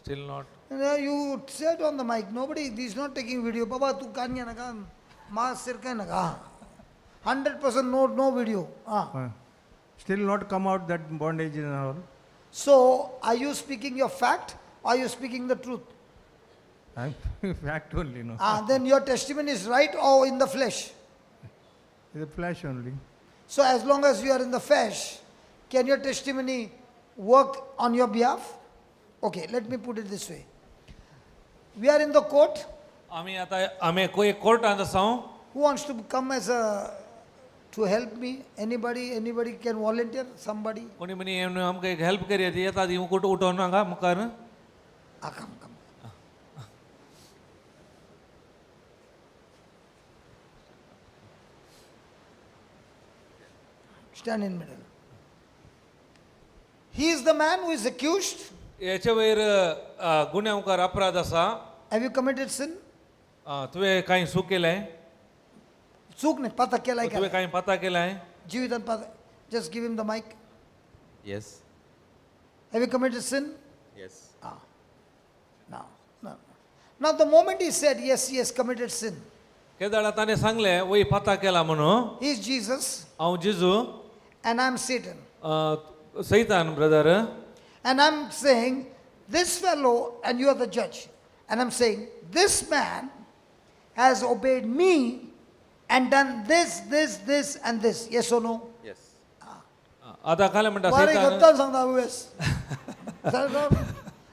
Still not. You said on the mic, nobody is not taking video. Baba, tu कान घे नका, मा सिरकाय नका. 100% no, no video. Ah. Still not come out that bondage and all. So, are you speaking your fact or are you speaking the truth? I'm fact only, no. Ah, then your testimony is right or in the flesh? The flesh only. So, as long as you are in the flesh, can your testimony work on your behalf? Okay, let me put it this way. We are in the court. आमी आतां आमी एक कोर्टांत आसा. Who wants to come as a to help me? Anybody? Anybody can volunteer? Somebody? कोणी म्हणी आमकां एक हेल्प करया ती येता ती कुठं उठोवन हांगा मुखार. Ah, come, come. Stand in middle. He is the man who is accused. हेचे वयर गुन्यांवकार अपराध आसा. Have you committed sin? तुवें कांय चूक केलें? चूक नाही, पाता केलाय. तुवें केलाय कांय पता केलाय? जीवितान पाता. Just give him the mic. Yes, Have you committed sin? Yes. Ah. Now, no. Now the moment he said yes, he has committed sin. केदळा ताणें सांगलें वय पता केला म्हणून. He is Jesus हांव जेजू and I'm Satan. सैतान brother. And I'm saying, this fellow, and you are the judge. And I'm saying, this man has obeyed me and done this, this, this, and this. Yes or no? Yes. आतां कालें म्हणटा वारे सैतान. गत्तान सांगता yes.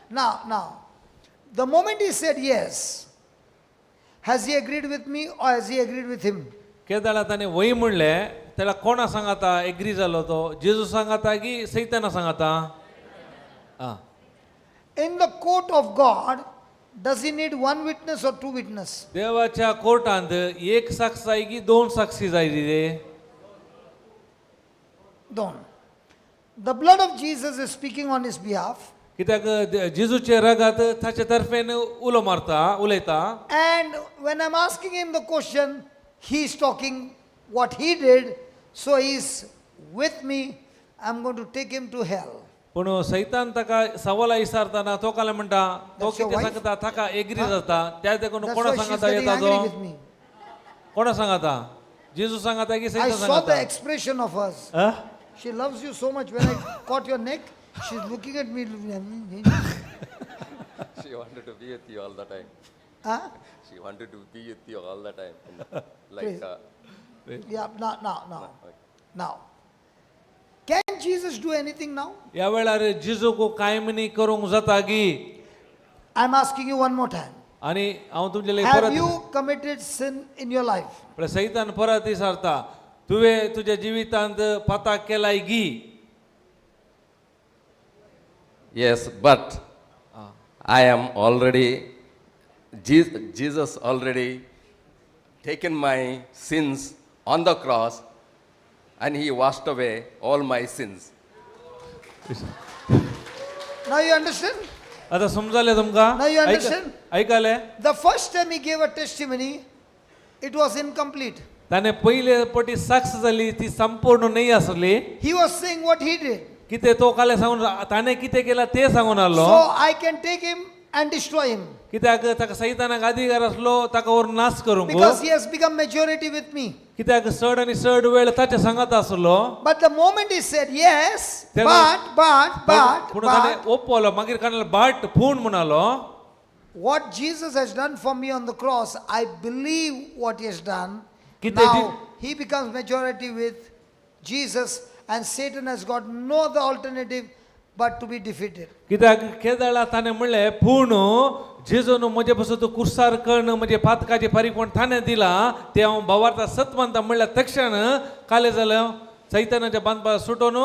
Now, now, the moment he said yes, has he agreed with me or has he agreed with him? केदळा ताणें वय म्हणलें तेला कोणा सांगाता एग्री जालो तो जेजू सांगाता की सैताना सांगाता आं. In the court of God, does he need one witness or two witness? देवाच्या कोर्टांत एक साक्ष जाय की दोन साक्षी जाय रे? Don't. The blood of Jesus is speaking on his behalf. कित्याक जेजूचे रगात ताचे तर्फेन उलो मारता उलयता. And when I'm asking him the question, he's talking what he did. So he's with me. I'm going to take him to hell. पूण सैतान ताका सवाला विचारतना तो कालें म्हणटा तो That's your कितें wife? सांगता ताका एग्री जाता त्या देखून That's कोणा why she's सांगता getting येता angry तो with me. कोणा सांगता जेजू सांगता की I सैतान saw the सांगता? expression of hers. Ah? She loves you so much. When I caught your neck, she's looking at me. She wanted to be with you all the time. Huh? She wanted to be with you all the time. Like, Yeah, now, now, now. Now. Can Jesus do anything now? ह्या वेळार जेजूक कांय म्हणी करूंक जाता की? I'm asking you one more time. आनी हांव तुमचे लागीं Have परत you committed sin in your life? म्हळ्यार सैतान परत विचारता तुवें तुज्या जिवितांत पता केलाय गी? Yes, but I am already, Jesus already taken my sins on the cross and he washed away all my sins. Now you understand? आतां समजलें तुमकां? Now you understand? आयकलें? The first time he gave a testimony, it was incomplete. ताणें पयले पटी साक्ष जाली ती संपूर्ण न्हय आसली. He was saying what he did. कितें तो कालें सांगून ताणें कितें केलां तें सांगून आहलो. So I can take him and destroy him. कित्याक ताका सैतानाक अधिकार आसलो ताका व्हरून नाश करूंक. Because he has become majority with me. कित्याक चड आनी चड वेळ ताच्या सांगात आसलो. But the moment he said yes, Then- but, पूण ताणें but, ओपवलो मागीर काडलो बाट पूण म्हणालो. what Jesus has done for me on the cross, I believe what he has done. कितें Now he becomes majority with Jesus, and Satan has got no other alternative but to be defeated. कित्याक केदळा ताणें म्हणलें पूण जेजून म्हजे पासून कुर्सार कर्ण म्हजे पातकाचें फारीकपण ताणें दिलां तें हांव भावार्था सत मानता म्हणल्यार तक्षण कालें जालें सैतानाच्या बांदपा सुटोन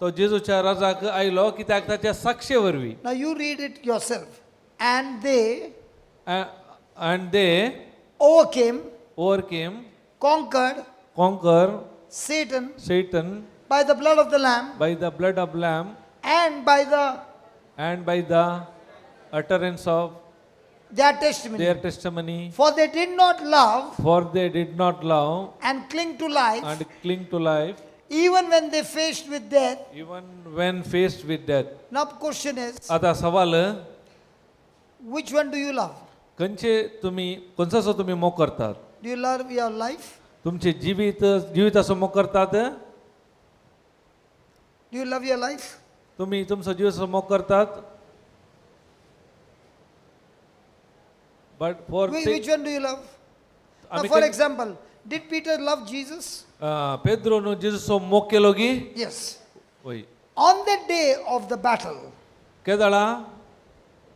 तो जेजूच्या राजाक आयलो कित्याक ताच्या साक्षे वरवीं. Now you read it yourself. And they and they overcame, overcame, conquered conquer Satan Satan by the blood of the Lamb by the blood of lamb and by the and by the utterance of their testimony. Their testimony. For they did not love for they did not love and cling to life, and cling to life, even when they faced with death. Even when faced with death. Now, question is, आता सवाल, Which one do you love? खंयचे तुमी खंयचो तुमी मोग करतात? Do you love your life? तुमचे जिवीत जिविताचो मोग करतात? Do you love your life? तुमी तुमचो जिविताचो मोग करतात? But for Which one do you love? Now, आमी for example, did Peter love Jesus? Pedro न्हू जेजूचो मोग केलो की? Yes. वय. On the day of the battle, केदळा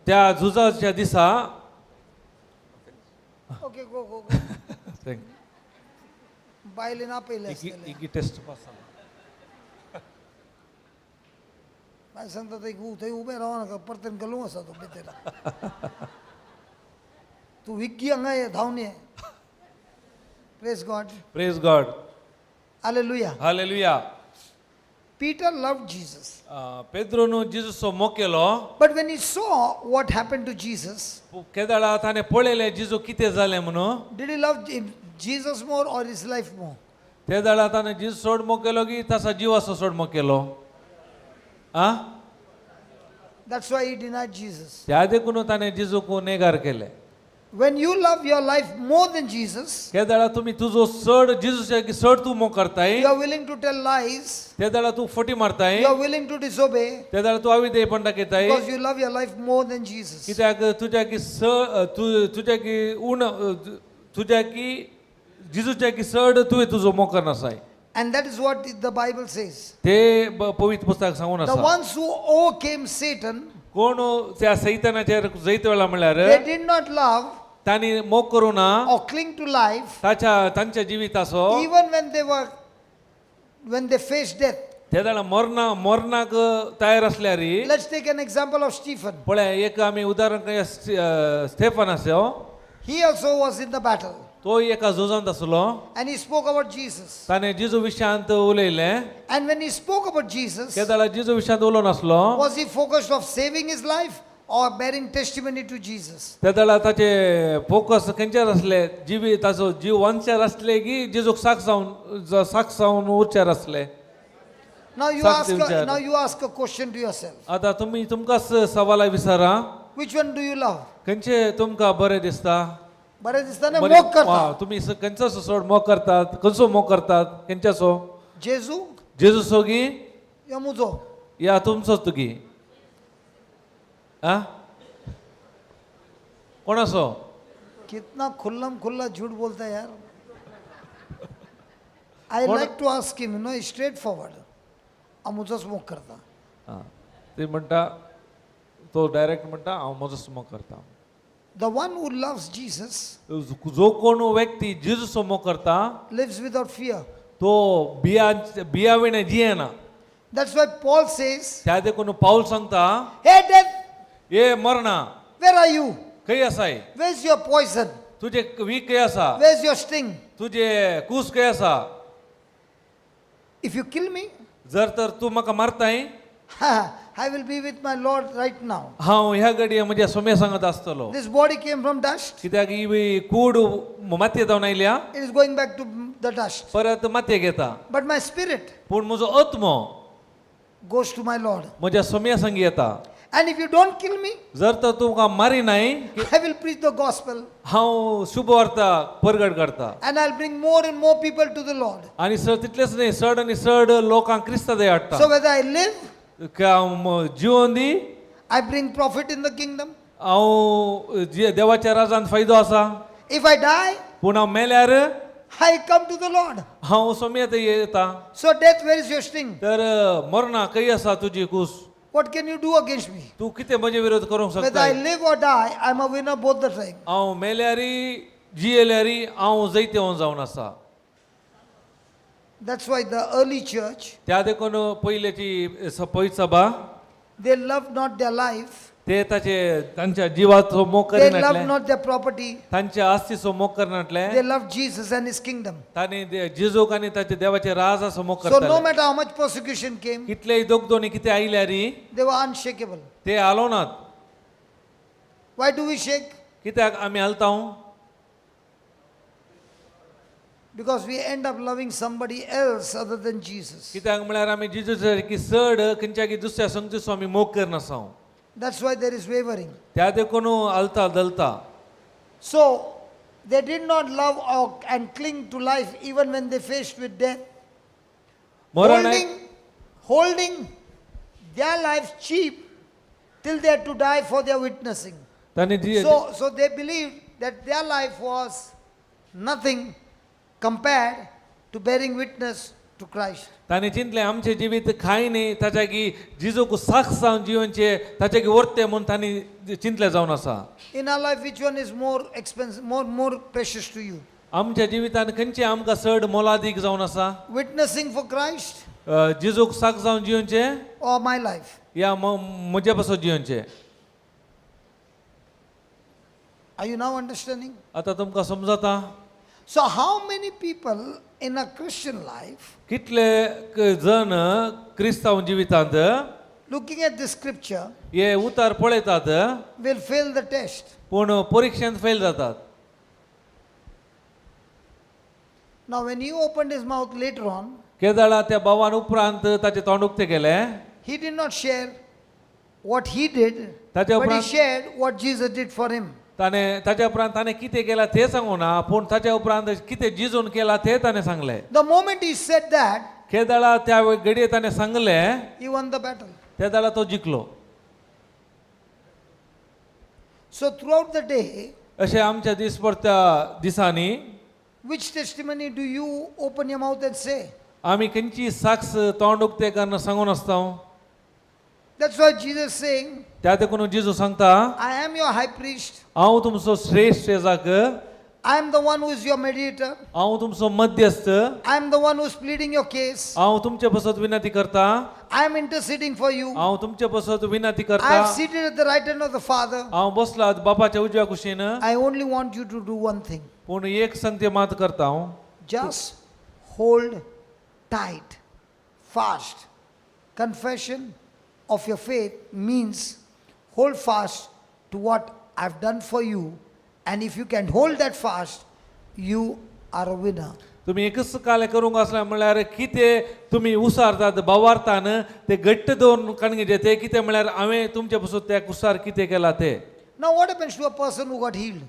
त्या झुजाच्या दिसा. Okay, go, go, go. Thank बायले ना पहिले आसतले. इगी टेस्ट पास जाला. बाय सांगता थंय थंय उबें राव नाका, परतून घालूंक आसा तो भितर. तूं विग्गी हांगा ये, धांवन ये. Praise God. Praise God. Hallelujah. Hallelujah. Peter loved Jesus. Pedro न्हू जेजूचो मोग केलो. But when he saw what happened to Jesus, केदळा ताणें पळयलें जेजू कितें जालें म्हणून. Did he love Jesus more or his life more? ते जाल्यार ताणें जेजू सोड मोग केलो की ताचो जिवाचो सोड मोग केलो आ? That's why he denied Jesus. त्या देखून ताणें जेजूक नेगार केलें. When you love your life more than Jesus, ते जाल्यार तुमी तुजो चड जेजूच्या की चड तूं मोग करताय, you are willing to tell lies, ते जाल्यार तूं फटी मारताय, you are willing to disobey ते जाल्यार तूं अविधेयपण दाखयताय, because you love your life more than Jesus. कित्याक तुज्या की स तूं तुज्या की उण तुज्या की जेजूच्या की चड तुवें तुजो मोग करनासाय. And that is what the Bible says. ते पवित्र पुस्तक सांगून The आसा. Ones who overcame Satan, कोण त्या सैतानाचेर जैत वेळा म्हणल्यार they did not love तांणी मोग करूं ना or cling to life ताच्या तांच्या जिविताचो, even when they faced death. ते जाल्यार मरणा मरणाक तयार आसल्यार. Let's take an example of Stephen. पळय एक आमी उदाहरण करूया, स्टेफन आसा. He also was in the battle तो एका झुजांत आसलो. And he spoke about Jesus. ताणें जेजू विशयांत उलयलें. And when he spoke about Jesus, ते जाल्यार जेजू विशयांत उलोवन आसलो, was he focused of saving his life or bearing testimony to Jesus? ते जाल्यार ताचे फोकस खंयचेर आसले? जिवी ताचो जीव वांचच्यार आसले की जेजूक साक्ष जावन साक्ष जावन उरच्यार आसले? Now you साक्ष ask a, दिवच्यार. Now you ask a question to yourself. आतां तुमी तुमकांच सवालां विचारा. Which one do you love? खंयचे तुमकां बरें दिसता? बरें दिसता ना बरें- मोग करता. वा, तुमी खंयचो चड मोग करतात? खंयचो मोग करतात? खंयच्याचो? जेजू जेजूचो की या मुजो? या तुमचोच तुगी आ कोणाचो? कितना खुल्लम खुल्ला झूठ बोलता है यार. I like to ask him, no, straight forward. मुजोच मोग करता. आं, ते म्हणटा तो डायरेक्ट म्हणटा हांव म्हजोच मोग करता. The one who loves Jesus जो कोण व्यक्ती जेजूचो मोग करता lives without fear. तो बिया बिया विणे जियेना. That's why Paul says, त्या देखून पावल सांगता, "Hey death, ए मरणा, where are you? खंय आसाय? Where's your poison? तुजे वीख खंय आसा? Where's your sting? तुजे कूस खंय आसा? If you kill me, जर तर तूं म्हाका मारताय, I will be with my Lord right now." हांव ह्या घडये म्हज्या सोम्या सांगत आसतलो. This body came from dust, कित्याक ही कूड मातये जावन आयल्या, it is going back to the dust. परत मातयेक येता. But my spirit पूण म्हजो आत्मो goes to my Lord. म्हज्या सोम्या संगी येता. And if you don't kill me, जर तर तुमकां मारिनाय, I will preach the gospel हांव शुभ वार्ता परगट करता and I'll bring more and more people to the Lord. आनी सर तितलेच न्ही, चड आनी चड लोकांक क्रिस्ता दय हाडटा. So whether I live, हांव जिवन दी, I bring profit in the kingdom. हांव देवाच्या राजान फायदो आसा. If I die, पूण हांव मेल्यार I come to the Lord. हांव सोम्या येता. So death, where is your sting? तर मरणा खंय आसा तुजी कूस? What can you do against me? तूं कितें म्हजे विरोध करूंक Whether I शकता? Live or die, I'm a winner both the time. हांव मेल्यारी जियेल्यारी हांव जैतेवन जावन आसा. That's why the early church, त्या देखून पयल्याची पयली सभा, they loved not their life, ते ताचे तांच्या जिवाचो मोग they करिनाटले, loved not their property, तांच्या आस्तीचो मोग करनाटले, they loved Jesus and his kingdom. तांणी जेजूक आनी ताच्या देवाचे राजाचो मोग So no करताले. Matter how much persecution came, कितलेय दोगदोनी कितें आयल्यारी they were unshakable. ते हालोनात. Why do we shake? कित्याक आमी हालता? Because we end up loving somebody else other than Jesus. कित्याक म्हळ्यार आमी जेजूच्या की चड खंयच्या की दुसऱ्या संगतीचो आमी मोग करनासा. That's why there is wavering. त्या देखून हलता दलता. So they did not love or, and cling to life even when they faced with death. मरण Holding their lives cheap till they had to die for their witnessing. तांणी जी So they believed that their life was nothing compared to bearing witness to Christ. ताणें चिंतलें आमचें जिवीत खाय न्ही ताच्या की जिजूक साक्ष जावन जिवनचें ताच्या की वर्तें म्हूण तांणी चिंतलें जावन आसा. In our life, which one is more expensive, more precious to you? आमच्या जिवितान खंयचें आमकां चड मोलादीक जावन आसा? Witnessing for Christ जिजूक साक्ष जावन जिवनचें or my life? या म्हजे पासत जिवनचें? Are you now understanding? आतां तुमकां समजता? So, how many people in a Christian life, कितले जण क्रिस्तांव जिवितांत looking at this scripture, हे उतार पळयतात will fail the test? पूण परिक्षेंत फेल जातात. Now, when he opened his mouth later on, केदळा त्या भावान उपरांत ताचें तोंड उक्तें केलें. he did not share what he did, ताच्या but he उपरांत shared what Jesus did for him. ताणें ताच्या उपरांत ताणें कितें केलां तें सांगूं ना पूण ताच्या उपरांत कितें जिजून केलां तें ताणें सांगलें. The moment he said that, केदळा त्या घडये ताणें सांगलें he won the battle. त्या वेळार तो जिखलो. So, throughout the day, अशें आमच्या दिसपडत्या दिसांनी which testimony do you open your mouth and say? आमी खंयची साक्ष तोंड उक्तें करून सांगून आसता. That's why Jesus is saying, त्या देखून जेजू सांगता, I am your high priest. हांव तुमचो श्रेश्ठ येजाक. I am the one who is your mediator. हांव तुमचो मध्यस्थ. I am the one who is pleading your case. हांव तुमचे पासत विनंती करता. I am interceding for you. हांव तुमचे पासत विनंती I करता. am seated at the right hand of the Father. हांव बसला बापाच्या उजव्या कुशीन. I only want you to do one thing. पूण एक संगते मात करता हांव. Just hold tight, fast. Confession of your faith means hold fast to what I've done for you. And if you can hold that fast, you are a winner. तुमी एकच काले करूंक आसलें म्हणल्यार कितें तुमी उसारतात बावारतान ते घट्ट दवरून काणगे ते कितें म्हणल्यार हांवें तुमचे पसून त्या कुसार कितें केलां तें. Now, what happens to a person who got healed?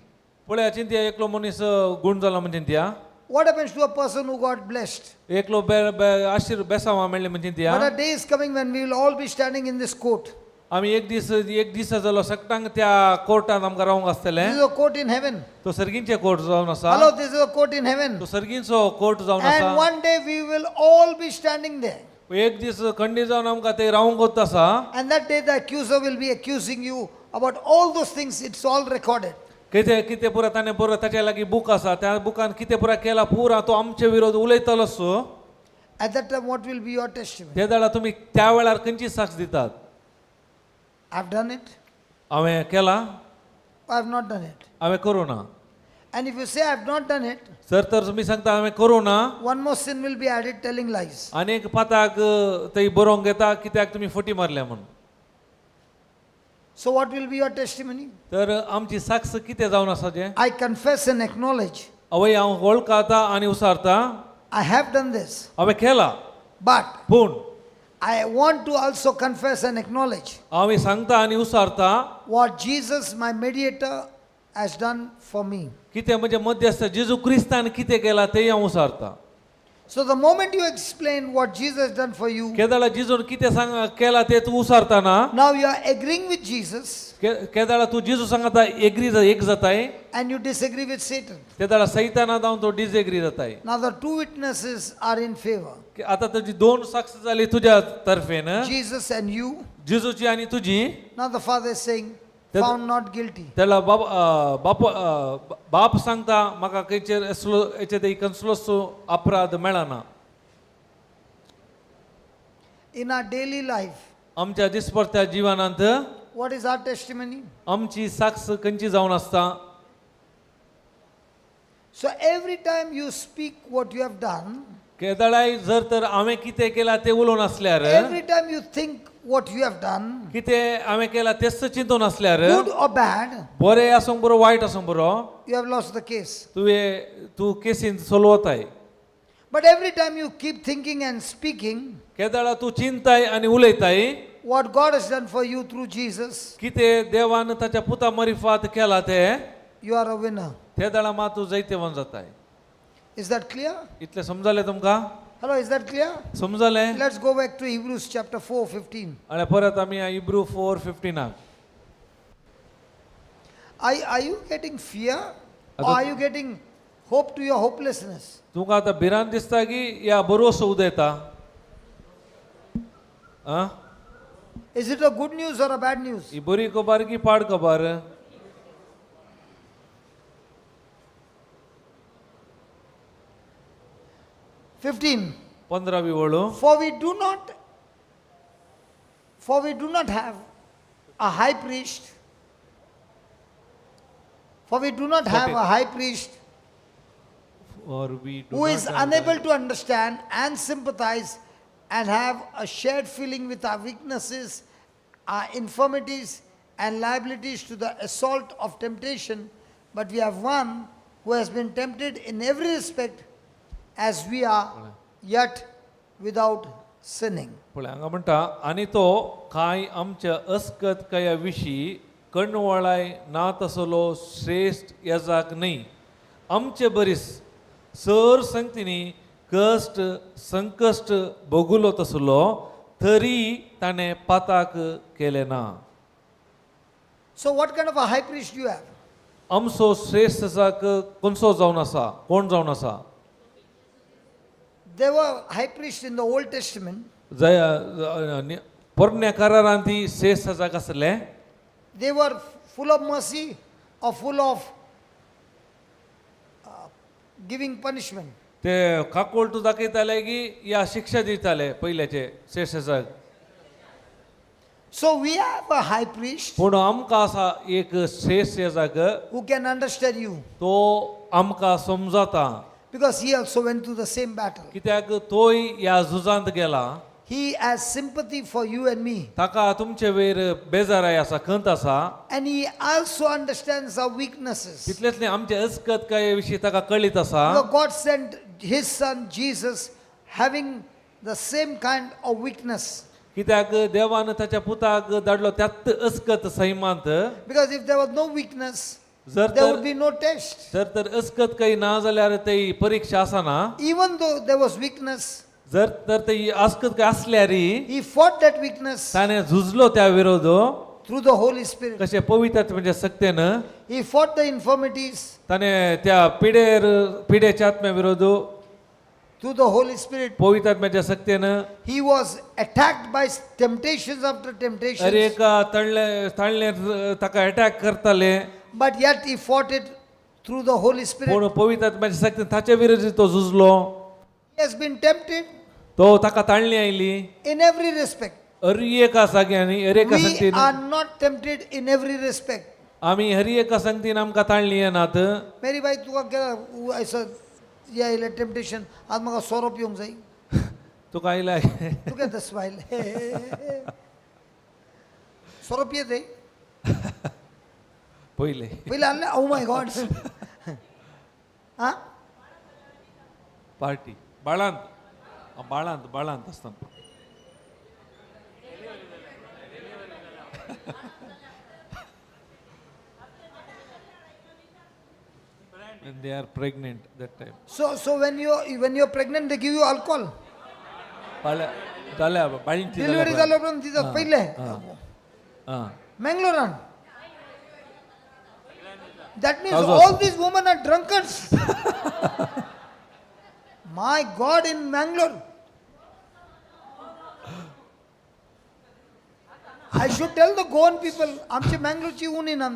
पळया चिंतया एकलो मनीस गूण जाला म्हण चिंतया. What happens to a person who got blessed? एकलो बे बे आशीर बेसांवा मेळ्ळें म्हण चिंतया. But a day is coming when we will all be standing in this court. आमी एक दीस एक दीस जालो सगटांक त्या कोर्टान आमकां रावंक आसतलें. This is a court in heaven. तो सर्गींचे कोर्ट जावन आसा. Hello, this is a court in heaven. तो सर्गींचो कोर्ट जावन And आसा. one day we will all be standing there. एक दीस खंडीत जावन आमकां ते रावंक वता आसा. And that day the accuser will be accusing you about all those things. It's all recorded. कितें कितें पुरा ताणें पुरा ताच्या लागीं बूक आसा त्या बुकान कितें पुरा केला पुरा तो आमचे विरोध उलयतलो so. At that time, what will be your testimony? ते वेळार तुमी त्या वेळार खंयची साक्ष दितात? I've done it. हांवें केला. I've not done it. हांवें करूं ना. And if you say I've not done it, sir तर तुमी सांगता हांवें करूं ना, one more sin will be added, telling lies. आनी एक पाताक थंय बरोवंक येता कित्याक तुमी फटी मारल्या म्हूण. So, what will be your testimony? तर आमची साक्ष कितें जावन आसा तें? I confess and acknowledge आवय हांव वळखता आनी उसारता. I have done this. हांवें केला. But पूण I want to also confess and acknowledge हांव सांगता आनी उसारता what Jesus, my mediator, has done for me. कितें म्हणजे मध्यस्थ जेजू क्रिस्तान कितें केलां तें हांव उसारता. So, the moment you explain what Jesus has done for you, केदाळा जेजून कितें सांग केलां तें तूं उसारतना now you are agreeing with Jesus केदाळा तूं जेजू सांगता एग्री एक जाताय and you disagree with Satan. तेदाळा सैताना जावन तो डिसएग्री जाताय. Now, the two witnesses are in favor, आतां तुजी दोन साक्ष जाली तुज्या तर्फेन, Jesus and you. जेजूची आनी तुजी. Now, the Father is saying, found not guilty. तेला बाप बाप बाप सांगता म्हाका खंयचेर असलो हेचे ते कसलोच अपराध मेळना. In our daily life, आमच्या दिसपडत्या जिवनांत what is our testimony? आमची साक्ष खंयची जावन आसता? So, every time you speak what you have done, केदळाय जर तर हांवें कितें केलां तें उलोवन आसल्यार, every time you think what you have done, कितें हांवें केलां तेच चिंतून आसल्यार, good or bad, बरें आसूंक बरो वायट आसूंक बरो, you have lost the case. तुवें तूं केसीन सोलवताय. But every time you keep thinking and speaking, केदळा तूं चिंताय आनी उलयताय, what God has done for you through Jesus, कितें देवान ताच्या पुता मरिफात केला ते you are a winner. ते दळा मात तूं जैतेवन जाताय. Is that clear? इतलें समजलें तुमकां? Hello, is that clear? समजलें? Let's go back to Hebrews chapter 4:15. आनी परत आमी Hebrew 4:15. Are you getting fear or are you getting hope to your hopelessness? तुमकां आतां भिरांत दिसता की या बरोसो उदयता आं? Is it a good news or a bad news? ही बरी खबर की पाड खबर? 15. 15वी वळू. For we do not have a high priest. For we do not have a high priest Or we do who not is have unable to understand and sympathize and have a shared feeling with our weaknesses, our infirmities, and liabilities to the assault of temptation, but we have one who has been tempted in every respect as we are, yet without sinning. पळय हांगा म्हणटा आनी तो कांय आमच्या अस्कत कया विशीं कणवळाय ना तसलो श्रेश्ठ येजाक न्हय आमचे बरीस सर संगतींनी कश्ट संकश्ट भोगुलो तसलो तरी ताणें पाताक केलें ना. So, what kind of a high priest do you have? आमचो श्रेश्ठ जाक कोणसो जावन आसा, कोण जावन आसा? There were high priests in the Old Testament. जय पोरण्या करारान ती श्रेश्ठ जाक आसले. They were full of mercy or full of giving punishment. ते काकोळटू दाखयताले की या शिक्षा दिताले पयल्याचे श्रेश्ठ जाक. So we have a high priest पूण आमकां आसा एक श्रेश्ठ जाक who can understand you तो आमकां समजता because he also went through the same battle. कित्याक तोय ह्या झुजांत गेला. He has sympathy for you and me. ताका तुमचे वयर बेजाराय आसा, खंत आसा. And he also understands our weaknesses. तितलेंच न्ही आमचे अस्कत काय विशीं ताका कळीत आसा. Because God sent his son Jesus having the same kind of weakness. कित्याक देवान ताच्या पुताक धाडलो त्यात अस्कत सैमांत. Because if there was no weakness, जर there तर would be no test. जर तर अस्कत काही ना जाल्यार ती परीक्षा आसना. Even though there was weakness, जर तर ती अस्कत काय असल्यार he fought that weakness ताणें झुजलो त्या विरोध through the Holy Spirit. कशें पवित्र म्हणजे सक्तेन He fought the infirmities ताणें त्या पिडेर पिडेच्या आत्म्या विरोध through the Holy Spirit. पवित्र आत्म्याच्या सक्तेन. He was attacked by temptations after अरे temptations, एका तळले तळणे ताका अटॅक करताले but yet he fought it through the Holy Spirit. पूण पवित्र आत्म्याच्या सक्तेन ताच्या विरोधी तो झुजलो. He has been tempted तो ताका ताळणी आयली in every respect. हर एका जाग्यांनी हर एका We संगतीन. are not tempted in every respect. आमी हर एका संगतीन आमकां ताळणी येनात. मेरी बाई तुका केला ऐसो हे आयलें टेम्पटेशन, आज म्हाका सोरो पिवंक जाय. तुका आयला? Look at the smile. सोरो पियेत पयले पयलें आहलें, ओ my God. आं, पार्टी बाळांत बाळांत बाळांत आसतना. When they are pregnant that time. So when you are pregnant, they give you alcohol. बाळ्या जाल्या बाळंती. डिलिव्हरी जाल्या उपरांत दितात पयलें आं मंगलोरान. That means How's all these women are drunkards. My God, in Mangalore. I should tell the Goan people, आमचे मँगलोरची ऊन येणार.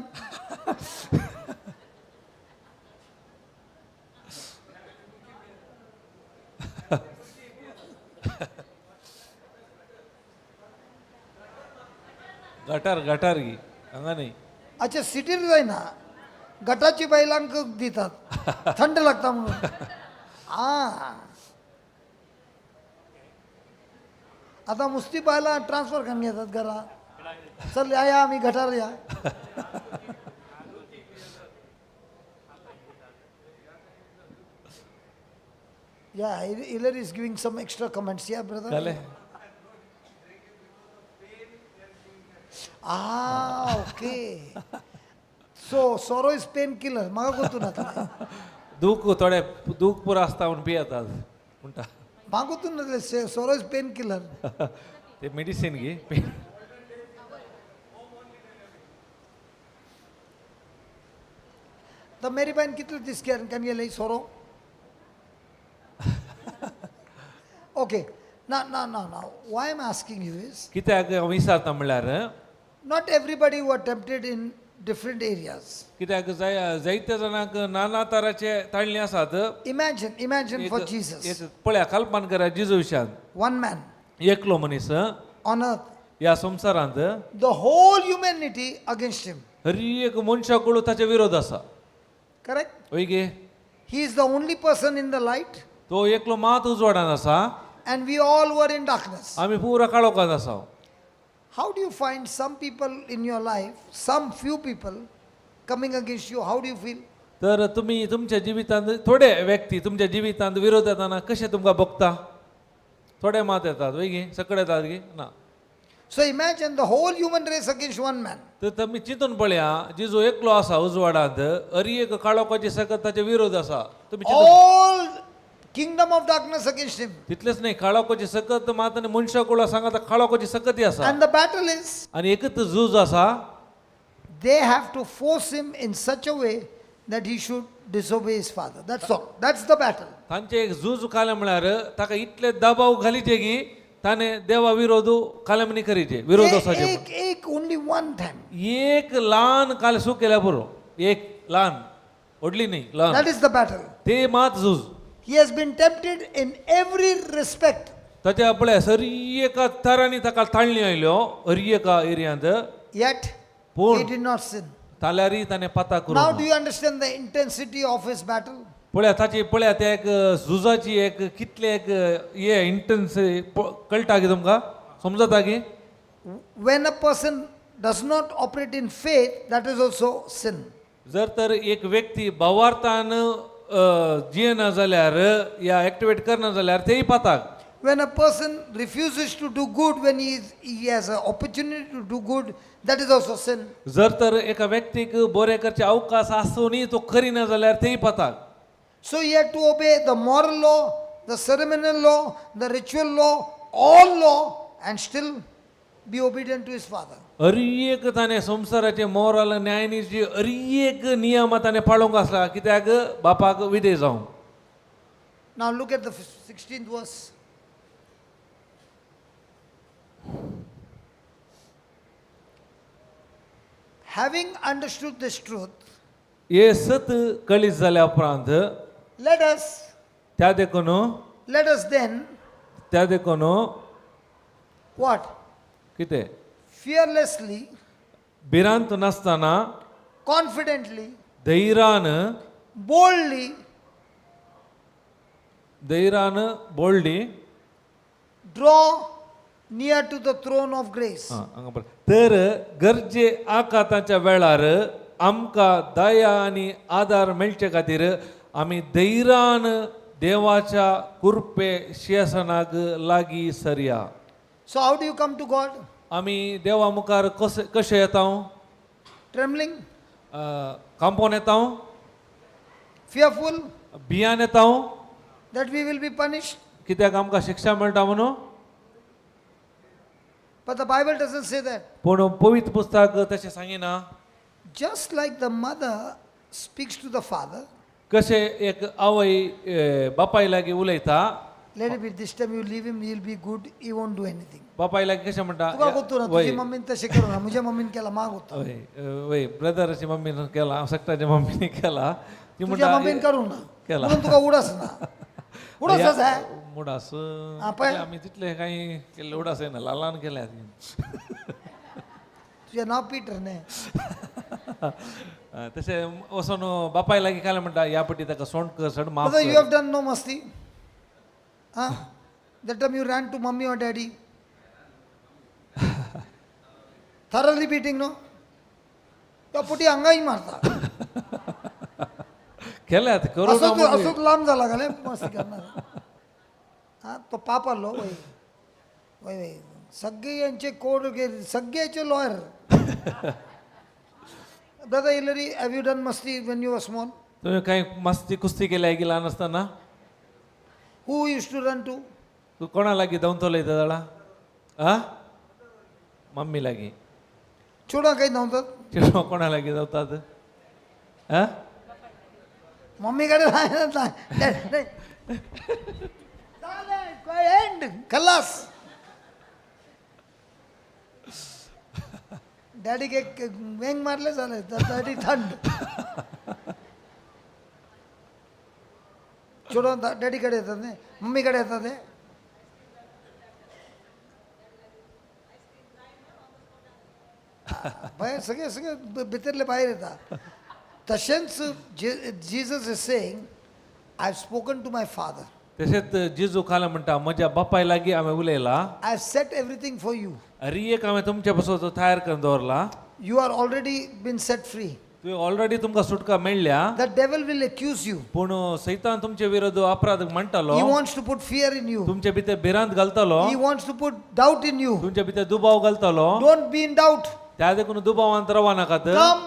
गटार गटार गी हांगा न्ही. अच्छा, सिटीर जायना, गटाची बैलांक दितात थंड लागता म्हणून. आ आता मुस्ती बायलां ट्रान्सफर करून घेतात घरा, चल या या आम्ही गटार या. Yeah, Hillary is giving some extra comments. Yeah, brother. जालें. Ah, okay. So sorrow is painkiller. म्हाका गोतू नातलें. दूख थोडे दूख पुरो आसता म्हूण पियेतात म्हणटा. म्हाका गोतू नातलें, सोरो is pain killer. ते मेडिसीन गी. तर मेरी बायन कितले दीस can गेले सोरो? ओके, ना ना ना ना, why am asking you is कित्याक हांव विचारता म्हणल्यार, not everybody were tempted in different areas. कित्याक जाय जायत्या जाणांक नाना तराचे ताळणी आसात. Imagine, imagine for एक Jesus, एक पळया, कल्पना करा जिजू विशयान. one man एकलो मनीस on earth, ह्या संवसारांत, the whole humanity against him. हर एक मनशा कडून ताचे विरोध आसा. Correct? हय गे? He is the only person in the light, तो एकलो मात उजवाडान आसा and we all were in darkness. आमी पुरा काळोखांत आसा. How do you find some people in your life, some few people coming against you? How do you feel? तर तुमी तुमच्या जिवितांत थोडे व्यक्ती तुमच्या जिवितांत विरोध येताना कशें तुमकां भोगता? थोडे मात येतात वय गे, सकड येतात गे ना. So imagine the whole human race against one man. तर तुमी चिंतून पळया, जिजो एकलो आसा उजवाडांत, हर एक काळोखाची सकत ताचे विरोध आसा. तुमी चिंतून All kingdom of darkness against him. तितलेच न्हय, काळोखाची सकत मात आनी मनशा कुळा सांगता काळोखाची सकती आसा. And the battle is आनी एकच झूज आसा, they have to force him in such a way that he should disobey his father. That's all. That's the battle. तांचे एक झूज कालें म्हळ्यार ताका इतले दबाव घालीचे की ताणें देवा विरोध कालेमनी करीचे विरोध वचपाचे. एक, एक, only one time. एक ल्हान काल सूक केल्या पुरो, एक ल्हान, व्हडली न्ही, ल्हान. That is the battle. ते मात झूज. He has been tempted in every respect. ताच्या पळय सरी एका तरांनी ताका ताळणी आयल्यो हर एका एरियांत. Yet he पूण did not sin. ताल्यारय ताणें पाता Now करूं. do you understand the intensity of his battle? पळया ताची, पळया त्या एक झुजाची एक कितले एक हे इंटन्स कळटा की तुमकां समजता की? When a person does not operate in faith, that is also sin. जर तर एक व्यक्ती भावार्थान जियेना जाल्यार या एक्टिवेट करना जाल्यार तेय पाताक. When a person refuses to do good when he has an opportunity to do good, that is also sin. जर तर एका व्यक्तीक बरें करचे अवकाश आसूनय तो करिना जाल्यार तेय पाताक. So he had to obey the moral law, the ceremonial law, the ritual law, all law, and still be obedient to his father. हर एक ताणें संवसाराचे मोरल न्यायनिची हर एक नियम ताणें पाळूंक आसला कित्याक बापाक विदे जावं. Now look at the 16th verse. Having understood this truth, हे सत कळीत जाल्या उपरांत, let us, त्या देखून, let us then, त्या देखून what? कितें? Fearlessly, भिरांत नासतना, confidently, धैरान, boldly धैरान बोल्डी draw near to the throne of grace. आं, हांगा पळय. तर गरजे आकाताच्या वेळार आमकां दया आनी आदार मेळचे खातीर आमी धैरान देवाच्या कुरपे शिंयासनाक लागीं सरया. So, how do you come to God? आमी देवा मुखार कशे कशे येता? Trembling, कांपोन येता? Fearful भियान येता that we will be punished? कित्याक आमकां शिक्षा मेळटा म्हणून? But the Bible doesn't say that. पूण पवित्र पुस्तक तशें सांगिना. Just like the mother speaks to the father, कशें एक आवय बापाय लागीं उलयता, let it be, this time you leave him, he'll be good, he won't do anything. बापाय लागीं कशें म्हणटा? तुका गोतू ना, वय तुझी मम्मीन तशें करू ना, म्हज्या मम्मीन केला, म्हाका गोतू. वय वय, ब्रदराची मम्मीन केला, सकटाच्या मम्मीन केला, ती तुझ्या म्हणटा मम्मीन करू ना केला. म्हणून तुका उडास ना, उडास आसा. उडास. हा, पळय. आमी तितले कांय केल्ले उडास येना, लालान केल्या. तुझें नांव पीटर न्ही? तशें वचोन बापाय लागीं कालें म्हणटा, ह्या पटी ताका सोंड कर, सड माफ Brother, you कर. have done no masti. Huh? That time you ran to mummy or daddy. Thoroughly beating, no? तो पुटी हांगाय मारता. केल्यात करू असोच असोच लांब जाला घाले मस्ती करणार. हा, तो पाप आलो वय वय वय. सगळे यांचे कोड सगळ्याचे lawyer. Brother Hillary, have you done मस्ती when you were small? तुम्ही काही मस्ती कुस्ती केल्या की लहान असताना? Who used to run to? तू कोणा लागी धांवतलो येता जाणा आ मम्मी लागी. चेडवां काही धांवतात? चेडवां कोणा लागी धांवतात आ? मम्मीकडे. एंड खल्लास. डॅडीक एक वेंग मारले, जालें, डॅडी थंड. चेडवां डॅडी कडे येतात न्ही, मम्मी कडे येतात ते. भायर सगळे सगळे भितरले भायर येता. तशेंच Jesus is saying, I have spoken to my Father. तशेंच जेजू खाला म्हणटा म्हज्या बापाय लागीं हांवें उलयला. I have set everything for you. अरी एक हांवें तुमच्या पासून तयार करून दवरला. You are already been set free. तुवें ऑलरेडी तुमकां सुटका मेळ्ळ्या. The devil will accuse you. पूण सैतान तुमचे विरोध अपराध म्हणटालो. He wants to put fear in you. तुमचे भितर भिरांत घालतालो. He wants to put doubt in you. तुमच्या भितर दुबाव घालतालो. Don't be in doubt. त्या देखून दुबावांत राव नाकात. Come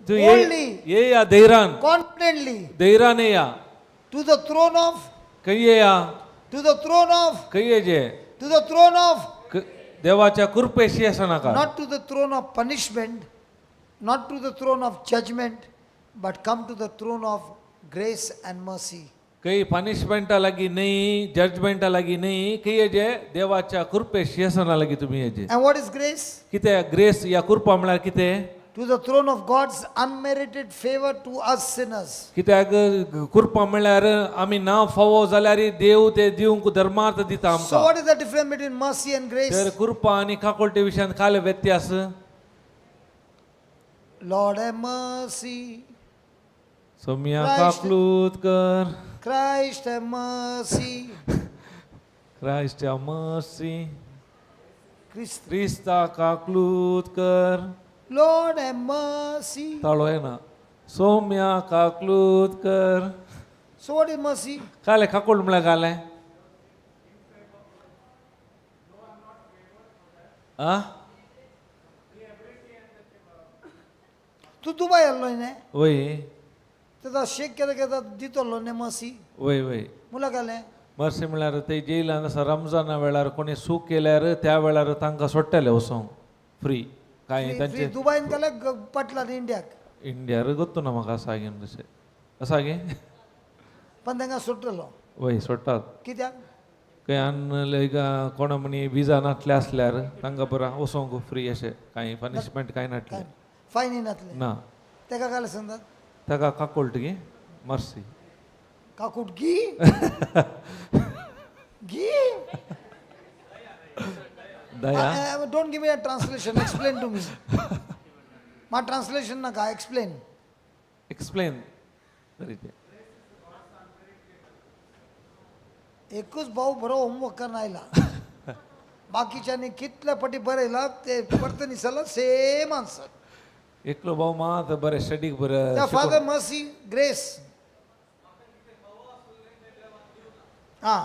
तूं ये boldly, येया धैरान, confidently धैरान येया. to the throne of, खंय येया? to the throne of, खंय येजे? to the throne of, देवाच्या कृपेशी आसा नाका. Not to the throne of punishment, not to the throne of judgment, but come to the throne of grace and mercy. खंय पनिशमेंटा लागीं न्ही, जजमेंटा लागीं न्ही, खंय येजे? देवाच्या कृपे शिंहासना लागीं तुमी येजे. And what is grace? कितें ग्रेस या कृपा म्हळ्यार कितें? To the throne of God's unmerited favor to us sinners. कित्याक कृपा म्हळ्यार आमी ना फावो जाल्यार देव ते दिवंक धर्मार्थ दिता So, आमकां. what is the difference between mercy and grace? तर कृपा आनी काकुळटे विशयांत काल व्यत्यास? Lord have mercy, Soumya Christ. काकलूत कर. Christ have mercy. Christ mercy. Christ. क्रिस्ता काकलूत कर. Lord have mercy. ताळो येना. सोम्या काकलूत कर. So, what is mercy? काले काकूळ म्हळ्यार कालें आ. तूं दुबाय आसलो न्ही? वय. तेका शेक केदा केदा दितलो न्ही मर्सी? वय वय. मुला घालें. मर्सी म्हळ्यार ते जेलान आसा रमजाना वेळार कोणी सूक केल्यार त्या वेळार तांकां सोडटले वचोंक फ्री कांय तांचे. दुबायन घाल्यार पटला न्ही इंडियाक. इंडियार गोत्तू ना म्हाका आसा गे तशें आसा गे. पण तांकां सोडटलो? वय, सोडटात. कित्याक? खंय आन लायक कोणा म्हणी विजा नातले आसल्यार तांकां बरें वचोंक फ्री अशें कांय पनिशमेंट कांय नाटलें. फायन नातलें? ना. तेका काय सांगतात? ताका काकोल्ट गे, मर्सी. काकूट गी गी. दया. Don't give me a translation, explain to me. मा ट्रान्सलेशन नाका, एक्सप्लेन. एक्सप्लेन तरी ते. एकूच भाऊ बरो होमवर्क करून आयला. बाकीच्यांनी कितल्या पटी बरयला ते परत निसरला सेम आन्सर. एकलो भाऊ मात बरें स्टडीक बरें. त्या फादर मर्सी ग्रेस हां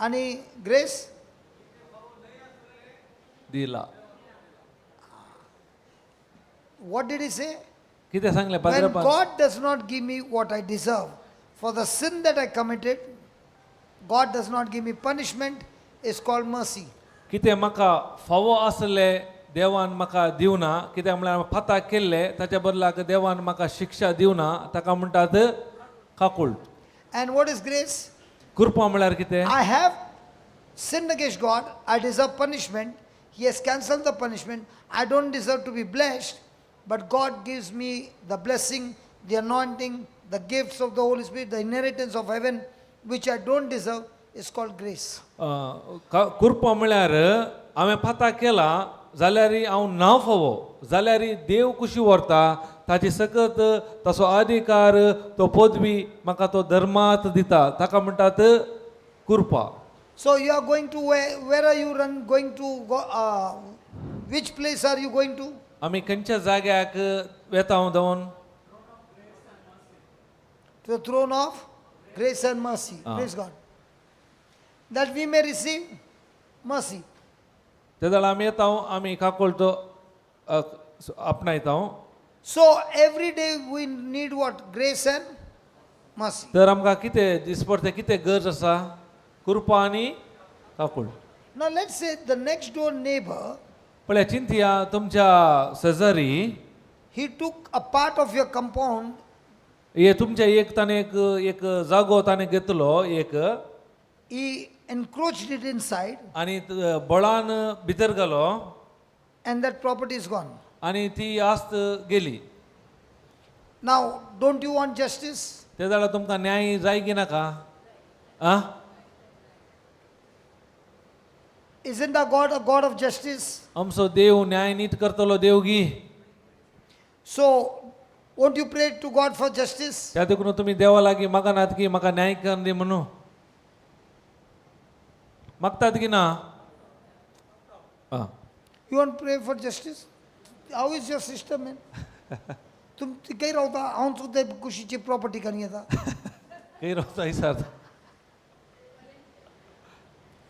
आणि ग्रेस? दिला. What did he say? कितें सांगलें When पाद्रपान? God does not give me what I deserve for the sin that I committed, God does not give me punishment, is called mercy. कितें म्हाका फावो आसलें देवान म्हाका दिवना, कित्याक म्हळ्यार फाता केल्ले ताच्या बदलाक देवान म्हाका शिक्षा दिवना, ताका म्हणटात काकुळट. And what is grace? कृपा म्हळ्यार कितें? I have sinned against God, I deserve punishment. He has cancelled the punishment. I don't deserve to be blessed, but God gives me the blessing, the anointing, the gifts of the Holy Spirit, the inheritance of heaven, which I don't deserve, is called grace. कृपा म्हळ्यार हांवें फाता केला जाल्यार हांव ना फावो जाल्यार देव कुशी व्हरता, ताची सकत ताचो अधिकार तो पदवी म्हाका तो धर्मात दिता, ताका म्हणटात कृपा. So you are going to where? Where are you run going to go? Which place are you going to? आमी खंयच्या जाग्याक वेता हांव धांवन? To the throne of grace and mercy. Ah. Praise God. That we may receive mercy. ते जाल्यार आमी येता आमी काकुळटो आपणायता. So every day we need what? Grace and mercy. तर आमकां कितें दिसपडतें कितें गरज आसा कृपा आनी काकूळ. Now let's say the next door neighbor, पळय चिंतया तुमच्या शेजारी he took a part of your compound. हे तुमच्या एक ताणें एक एक जागो ताणें घेतलो एक He encroached it inside, आनी बळान भितर गेलो and that property is gone. आनी ती आस्त गेली. Now, don't you want justice? ते जाल्यार तुमकां न्याय जाय की नाका आ? Isn't our God a God of justice? आमचो देव न्याय नीट करतलो देव गी. So, won't you pray to God for justice? त्या देखून तुमी देवा लागीं मागनात की म्हाका न्याय कर दी म्हणून मागतात की ना आं? You won't pray for justice? How is your sister, man? तुम ती काही रावता हांव सुद्दां कुशीची प्रॉपर्टी करून येता. खंय रावता विचारता.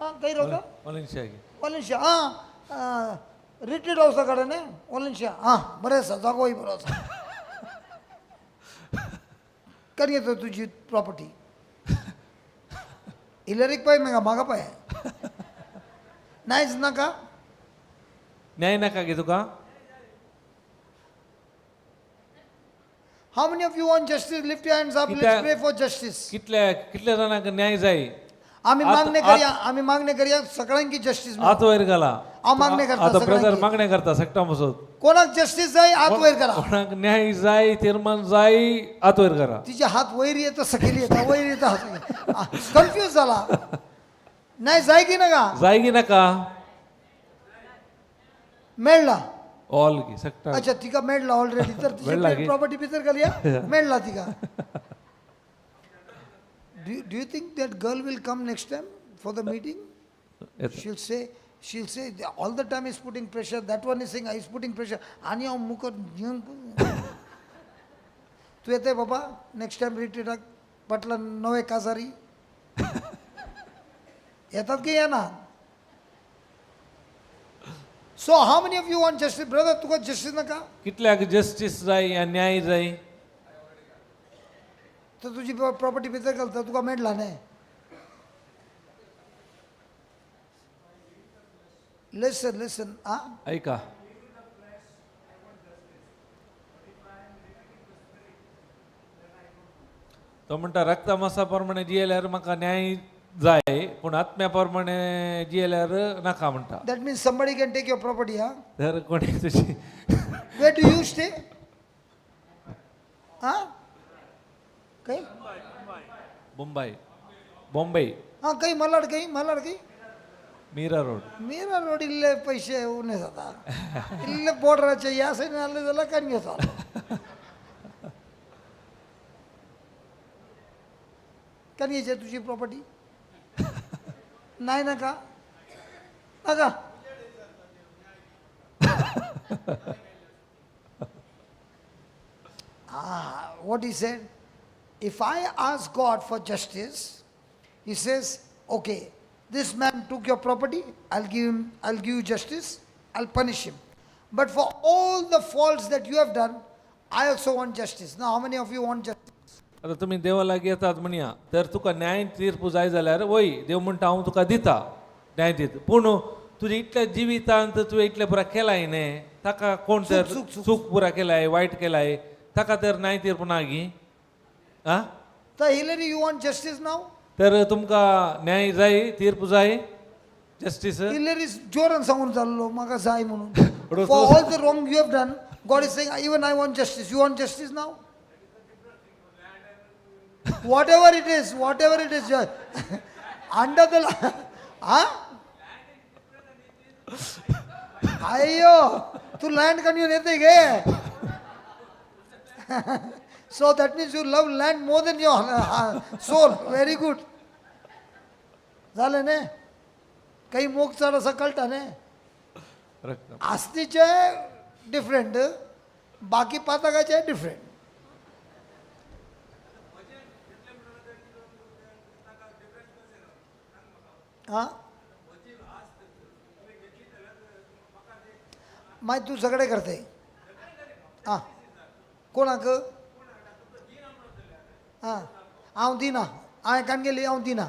हां काही रावता. वॉलेन्शिया की वॉलेन्शिया हां रिट्रीट हावसा कडेन न्ही वॉलेन्शिया हां बरें आसा जागोय बरो आसा करून येता तुजी प्रॉपर्टी इलरीक पळय म्हाका म्हाका पळय नायच नाका. न्याय नाका गे तुका? How many of you want justice? Lift your hands up. Let's pray for justice. कितल्या कितल्या जाणांक न्याय जाय? आम्ही मागणे करया आम्ही मागणे करया सगळ्यांकी जस्टीस. हात वयर घाला. हांव मागणें करता आतां ब्रदर सगळ्यांकी. मागणें करता सगटा बसत. कोणाक जस्टीस जाय हात वयर करा. कोणाक न्याय जाय तीर्मान जाय हात वयर करा. तिचे हात वयर येता सकयल येता वयर येता कन्फ्यूज झाला नाही जाय की नका? जाय की नाका? मेळला. ऑल की सगटा. अच्छा तिका मेळला ऑलरेडी तर मेळला तिची की? प्रॉपर्टी भितर घालया मेळला तिका. Do you think that girl will come next time for the meeting? येता. She'll say all the time is putting pressure, that one is saying is putting pressure आणि हांव मुखार घेवन तूं येताय बाबा नेक्स्ट टायम रिट्रीटाक पाटला नवे काजारी येतात की येना? So how many of you want justice, brother? तुका जस्टीस नाका? कितल्याक जस्टीस जाय या न्याय जाय? तर तुजी प्रॉपर्टी भितर घालता तुका मेळला न्हय. लिसन लिसन आं. ऐका. तो म्हणटा रक्ता मासा प्रमाणे जियेल्यार म्हाका न्याय जाय पूण आत्म्या प्रमाणे जियेल्यार नाका म्हणटा. That means somebody can take your property, huh? तर कोणी तुजी Where do you stay? Huh? काही मुंबई बॉम्बे. हां काही मलाड काही मलाड काही मीरा रोड. मीरा रोड इल्ले पैसे उणे जाता इल्ले बॉर्डराचे ह्या सायडीन आहले जाल्यार काडून घेता काडून घ्यायची तुजी प्रॉपर्टी नाही नाका नाका. Ah, what he said, if I ask God for justice, he says, okay, this man took your property, I'll give him, I'll give you justice, I'll punish him. But for all the faults that you have done, I also want justice. Now, how many of you want justice? आता तुमी देवा लागीं येतात म्हणया तर तुका न्याय तीर्प जाय जाल्यार वय देव म्हणटा हांव तुका दिता न्याय तीर्प पूण तुज्या इतल्या जिवितांत तुवें इतलें पुरा केलाय न्ही ताका कोण तर चूक, चूक, चूक पुरा केलाय वायट केलाय ताका तर न्याय तीर्प ना गी आं? The Hillary, you want justice now? तर तुमकां न्याय जाय तीर्प जाय जस्टीस? Hillary जोरान सांगून चाललो म्हाका जाय म्हणून. For all the wrong you have done, God is saying, even I want justice. You want justice now? Whatever it is, whatever it is, under the हा अय्यो तू लँड काढून येते गे. So that means you love land more than your soul. Very good. झालं ने काही मोग चड असं कळटा न्ही. रक्त आस्तीचे डिफरंट बाकी पातकाचे डिफरंट. हां. मागीर तूं झगडे करताय आं कोणाक आं हांव दिना, हांवें कान गेली हांव दिना.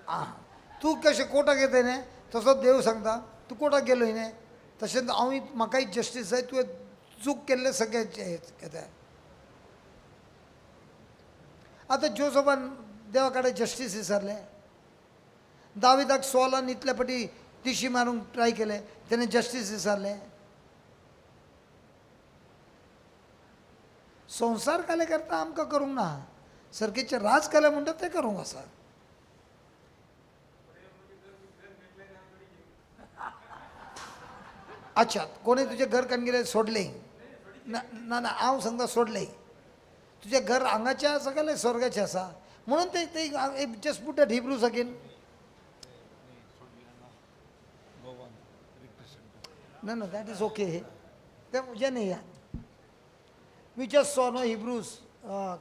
आं, तूं कशें कोर्टाक येताय न्ही तसो देव सांगता तूं कोर्टाक गेलो न्ही तशेंच हांवूय म्हाकाय जस्टीस जाय. तुवें चूक केल्लें सगळें घेता. आतां जोजफान देवा कडेन जस्टीस विचारलें. दाविदाक सॉलान इतले फाटी तिशी मारूंक ट्राय केलें, तेणें जस्टीस विचारलें. संवसार काले करता आमकां करूंक ना, सर्गेचें राज केलें म्हणटा तें करूंक आसा. अच्छा, कोणी तुजें घर काडून गेलें सोडलें ना? ना ना, हांव सांगता सोडलें. तुजें घर हांगाचें आसा काय स्वर्गाचें आसा म्हणून ते ते just put that Hebrews again. ना ना, that is okay. तें म्हजें न्ही. We just saw, no, Hebrews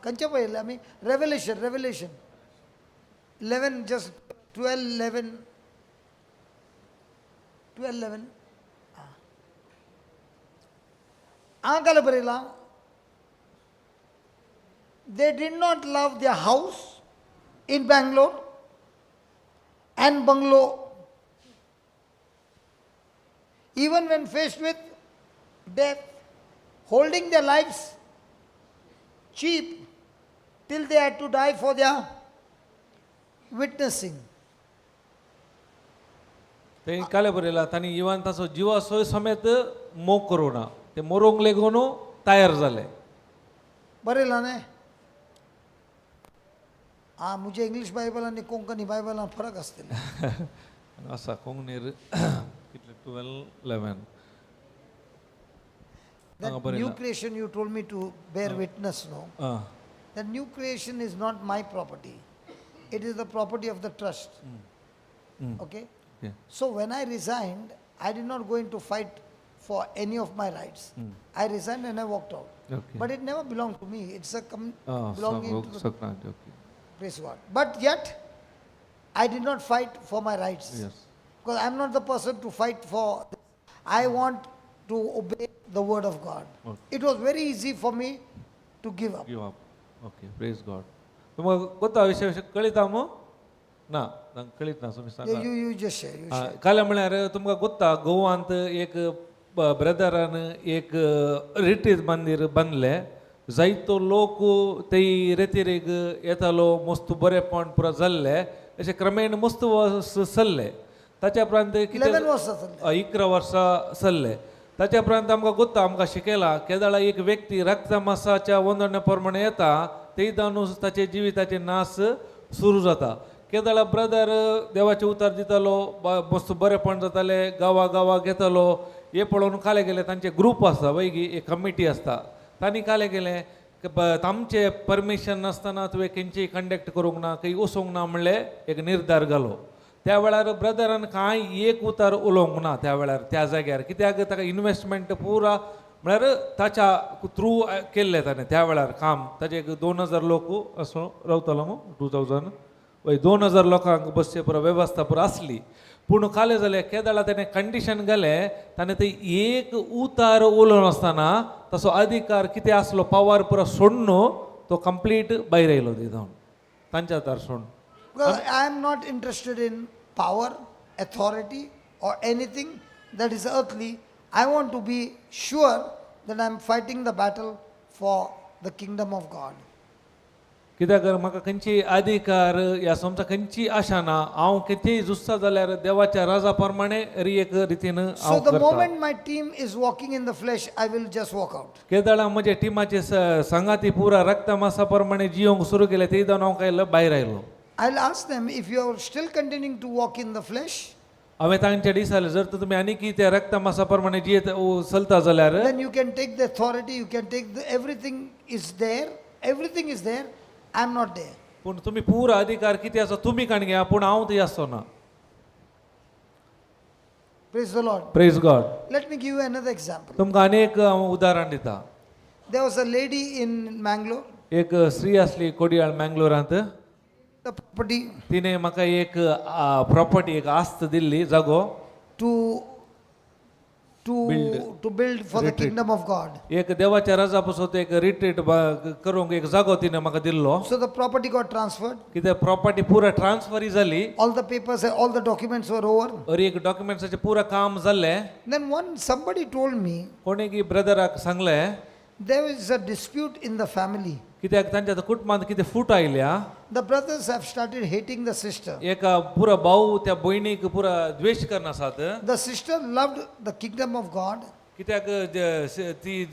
खंयचे पळयल्लें आमी? Revelation 11, just 12 11, 12 11. हांगा काल बरयलां, they did not love their house in Bangalore and bungalow, even when faced with death, holding their lives cheap till they had to die for their witnessing. ते काले बरयला तांणी even ताचो जिवा सोय समेत मोग करूं ना, ते मरोंक लेगून तयार जाले. बरयलां न्ही? आं, म्हजे इंग्लीश बायबल आनी कोंकणी बायबलान फरक आसतले. आसा कोंकणीर कितले? 12 11. That हांगा new बरयलां. Creation you told me to bear witness, no? Ah. That new creation is not my property. It is the property of the trust. Okay? Okay. So when I resigned, I did not go into fight for any of my rights. I resigned and I walked out. But it never belonged to me. It's a belonging to the सगळ्यांचे okay. Praise God. But yet, I did not fight for my rights. Because I'm not the person to fight for. I want to obey the word of God. It was very easy for me to give up. Give up. Okay, praise God. तुमकां गोता विशय विशय कळिता मू ना? तांकां कळीत ना, तुमी सांगा. You just share. You share. काल म्हळ्यार तुमकां गोत्ता गोवांत एक ब्रदरान एक रिट्रीट मंदीर बांदलें. जायतो लोक ते रेतिरेक येतालो. मस्त बरेपण पुरो जाल्लें. अशें क्रमेण मस्त वर्स सरले. ताच्या उपरांत कितें? 11 वर्सां जाल्लें. 11 वर्सां सरले. ताच्या उपरांत आमकां गोत्ता, आमकां शिकयला, केदळा एक व्यक्ती रक्त मासाच्या वंदण्या प्रमाणे येता ते न्हू ताचे जिविताचे नास सुरू जाता. केदळा ब्रदर देवाचें उतार दितालो, मस्त बरेपण जातालें, गांवा गांवाक येतालो. हे पळोवन काले गेले तांचे ग्रूप आसता वयगी, एक कमिटी आसता. तांणी काले गेले तांचे परमिशन नासतना तुवें खंयची कंडक्ट करूंक ना, खंय वचूंक ना म्हणलें एक निर्धार घालो. त्या वेळार ब्रदरान कांय एक उतार उलोवंक ना त्या वेळार त्या जाग्यार, कित्याक ताका इनवेस्टमेंट पुरा म्हळ्यार ताच्या थ्रू केल्लें ताणें त्या वेळार काम. ताचे एक 2000 लोक असो रावतालो मू, 2000 वय, 2000 लोकांक बसचे पुरो वेवस्था पुरो आसली. पूण काले जालें, केदळा ताणें कंडिशन घालें, ताणें ते एक उतार उलोवनासतना तसो अधिकार कितें आसलो पावर पुरो सोडून तो कंप्लीट भायर आयलो ती जावन तांच्या हातार सोडून. Because I am not interested in power, authority, or anything that is earthly. I want to be sure that I am fighting the battle for the kingdom of God. कित्याक म्हाका खंयची अधिकार ह्या संवसार खंयची आशा ना. हांव कितेंय झुजता जाल्यार देवाच्या राजा प्रमाणे री एक रितीन So हांव the करता. Moment my team is walking in the flesh, I will just walk out. केदळा म्हजे टिमाचे संगाती पुरा रक्त मासा प्रमाणे जियोंक सुरू केले ते हांव काय भायर आयलो. I'll ask them, if you are still continuing to walk in the flesh, हांवें तांच्या दिसाले, जर तर तुमी आनी त्या रक्त मासा प्रमाणे जियेत चलता जाल्यार then you can take the authority, you can take the everything is there, everything is there. I'm not there. पूण तुमी पुरा अधिकार कितें आसा तुमी काण घ्या, पूण हांव थंय आसचो ना. Praise the Lord. Praise God. Let me give you another example. तुमकां आनी एक हांव उदाहरण दिता. There was a lady in Mangalore, एक स्त्री आसली कोडियाळ मँगलोरांत. The property तिणें म्हाका एक प्रॉपर्टी, एक आस्त दिल्ली, जागो to to build for the kingdom of God. एक देवाच्या राजा पासून एक रिट्रीट करूंक एक जागो तिणे म्हाका दिल्लो. So the property got transferred. कित्याक प्रॉपर्टी पुरा ट्रान्सफरी जाली. All the papers, all the documents were over. अरे एक डॉक्युमेंट्साचें पुरा काम जाल्लें. Then one somebody told me कोणी की ब्रदराक सांगलें, there is a dispute in the family. कित्याक तांच्या आतां कुटुंबांत कितें फूट आयल्या. The brothers have started hating the sister. एका पुरा भाऊ त्या भयणीक पुरा द्वेश करना आसात. The sister loved the kingdom of God कित्याक ती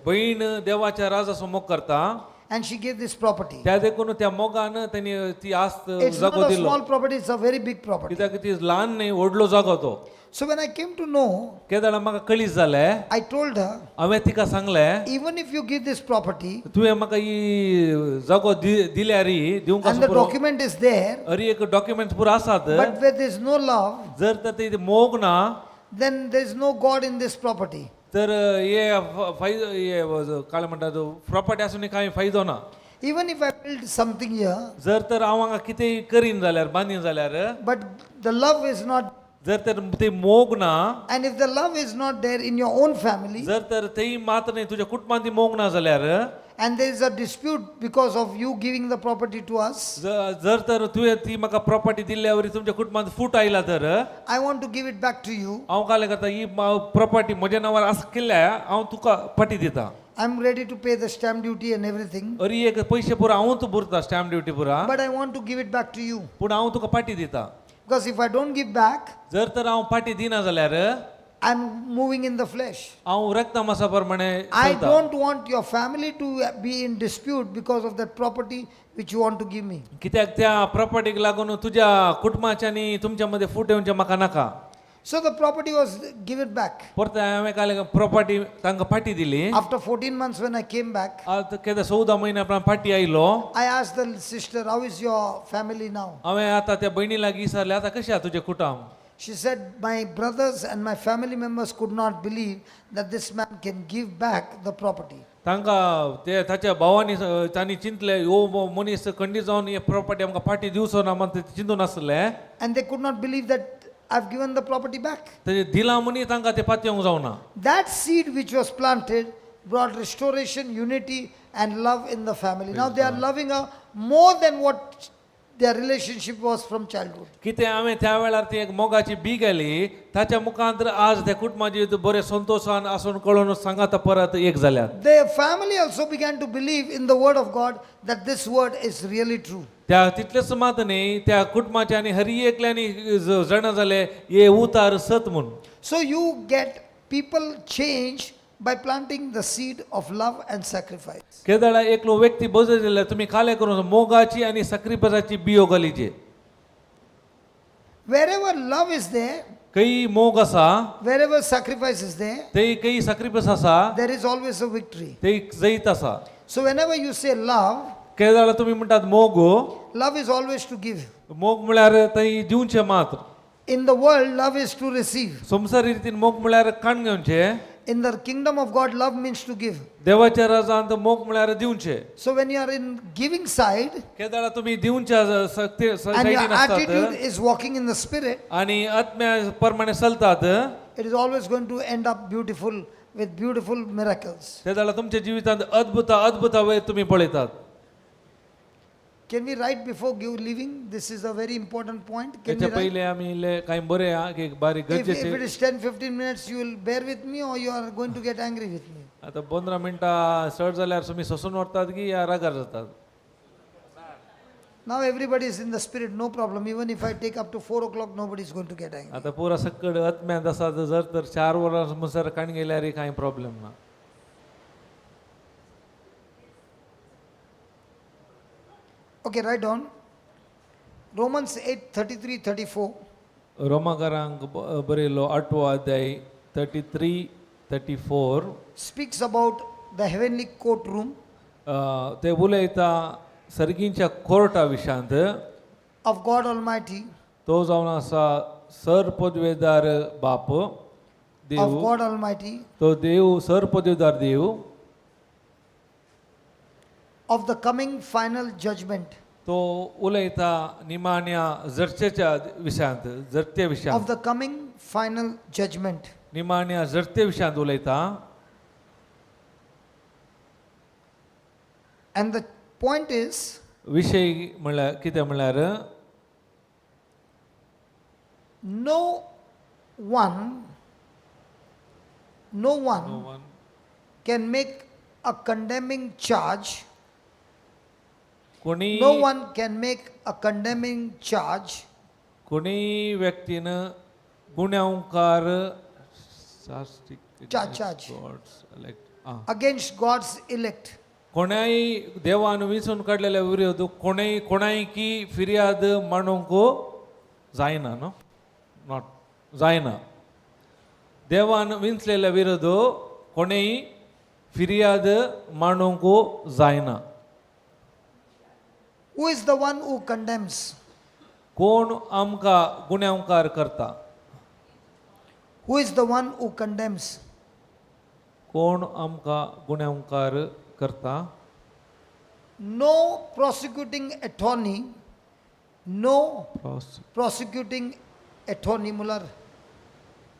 भयण देवाच्या राजाचो मोग करता and she gave this property. त्या देखून त्या मोगान तेणी ती आस्त It's not जागो a दिलो. small property, it's a very big property. कित्याक ती ल्हान न्ही, व्हडलो जागो तो. So when I came to know, केदळा म्हाका कळीत जालें, I told her, हांवें तिका सांगलें, even if you give this property तुवें म्हाका ही जागो दिल्यार दिवंक and आसा the पुरो. Document is there, अरे एक डॉक्युमेंट पुरो आसात, but where there is no love, जर तर ते मोग ना, then there is no God in this property. तर हे फायदो हे काय म्हणटा प्रॉपर्टी आसून कांय फायदो ना. Even if I build something here, जर तर हांव हांगा कितेंय करीन जाल्यार, बांदीन जाल्यार, but the love is not, जर तर ते मोग ना, and if the love is not there in your own family, जर तर तेय मात्र न्ही तुज्या कुटुंबांत ती मोग ना जाल्यार, and there is a dispute because of you giving the property to us, जर तर तुवें ती म्हाका प्रॉपर्टी दिल्ल्या वरी तुमच्या कुटुंबांत फूट आयला तर, I want to give it back to you. हांव कालें करता ही प्रॉपर्टी म्हज्या नांवार आसा केल्या हांव तुका पाटी दिता. I'm ready to pay the stamp duty and everything, अरे एक पयशे पुरो हांवूच भरता स्टॅम्प ड्युटी पुरा, but I want to give it back to you. पूण हांव तुका पाटी दिता. Because if I don't give back, जर तर हांव पाटी दिना जाल्यार I'm moving in the flesh. हांव रक्तमासा प्रमाणे I चलता. Don't want your family to be in dispute because of that property which you want to give me. कित्याक त्या प्रॉपर्टीक लागून तुज्या कुटुंबाच्या आनी तुमच्या मदें फूट येवचें म्हाका नाका. So the property was given back. परत हांवें काल प्रॉपर्टी तांकां पाटी दिली. After 14 months, when I came back, आतां केन्ना 14 म्हयन्या उपरांत पाटी आयलो. I asked the sister, "How is your family now?" हांवें आतां त्या भयणी लागीं विचारलें, आतां कशें आहा तुजें कुटुंब? She said, "My brothers and my family members could not believe that this man can give back the property." तांकां ते ताच्या भावांनी तांणी चिंतलें ह्यो मनीस खंडीत जावन ही प्रॉपर्टी आमकां पाटी दिवचो ना म्हण ते चिंतून आसले. And they could not believe that I've given the property back. तेजें दिलां म्हणी तांकां तें पातयेवंक जावना. That seed which was planted brought restoration, unity, and love in the family. Now they are loving her more than what their relationship was from childhood. कितें हांवें त्या वेळार ती एक मोगाची बी घाली ताच्या मुखांत आज त्या कुटुंबाची बरे संतोशान आसून कळून सांगाता परत एक जाल्यात. Their family also began to believe in the word of God, that this word is really true. त्या तितलेच मात न्ही, त्या कुटुंबाच्या आनी हरी एकल्यांनी जाणा जाले हे उतार सत म्हूण. So you get people change by planting the seed of love and sacrifice. केदळा एकलो व्यक्ती बदल जाल्यार तुमी काले करून मोगाची आनी सक्रिपसाची बियो घालीचे. Wherever love is there, खंय मोग आसा, wherever sacrifice is there, थंय खंय sacrifice आसा, there is always a victory. थंय जैत आसा. So whenever you say love, केदळा तुमी म्हणटात मोग, love is always to give. मोग म्हळ्यार थंय दिवचें मात्र. In the world, love is to receive. संवसारी रितीन मोग म्हळ्यार काण घेवचें. In the kingdom of God, love means to give. देवाच्या राजांत मोग म्हळ्यार दिवचें. So when you are in giving side केदळा तुमी दिवच्या and your सायडीन आसतात attitude is walking in the spirit, आनी आत्म्या प्रमाणे चलतात, it is always going to end up beautiful with beautiful miracles. तेदळा तुमच्या जिवितांत अद्भुत अद्भुत वेळ तुमी पळयतात. Can we write before leaving? This is a very important point. Can we तेच्या write? पयलीं आमी इल्ले कांय बरें आहा की एक बारीक If गरजेचें. it is 10 15 minutes, you will bear with me or you are going to get angry with me? आतां 15 मिनटां चड जाल्यार तुमी सोंसून व्हरतात की या रागार जातात? Now everybody is in the spirit, no problem. Even if I take up to 4 o'clock, nobody is going to get angry. आतां पुरा सक्कड आत्म्यांत आसा, जर तर 4 वरां म्हणसर काण गेल्यार कांय प्रॉब्लेम ना. Okay, write down. Romans 8 33 34. रोमाकारांक बरयलो 8वो अध्याय 33 34 speaks about the heavenly courtroom ते उलयता सर्गींच्या कोर्टा विशांत of God Almighty, तो जावन आसा सर पदवेदार बाप of Dev, God Almighty, तो देव सर पदवेदार देव, of the coming final judgment, तो उलयता निमाण्या जर्चेच्या विशयांत, जर्ते of विशयांत, the coming final judgment. निमाण्या जरते विशयांत उलयता. And the point is, विशय म्हणल्यार कितें म्हणल्यार, no one can make a condemning charge. कोणी No one can make a condemning charge कोणी व्यक्तीन गुन्यांवकार Charge. God's elect. आं. Against God's elect. कोणाय देवान विंचून काडलेल्या विरोध कोणय कोणायकी फिर्याद मांडूंक जायना, न्हू not जायना. देवान विंचलेल्या विरोध कोणेय फिर्याद मांडूंक जायना. Who is the one who condemns? कोण आमकां गुन्यांवकार करता? Who is the one who condemns? कोण आमकां गुन्यांवकार करता? No prosecuting attorney, no prosecuting attorney, Muller,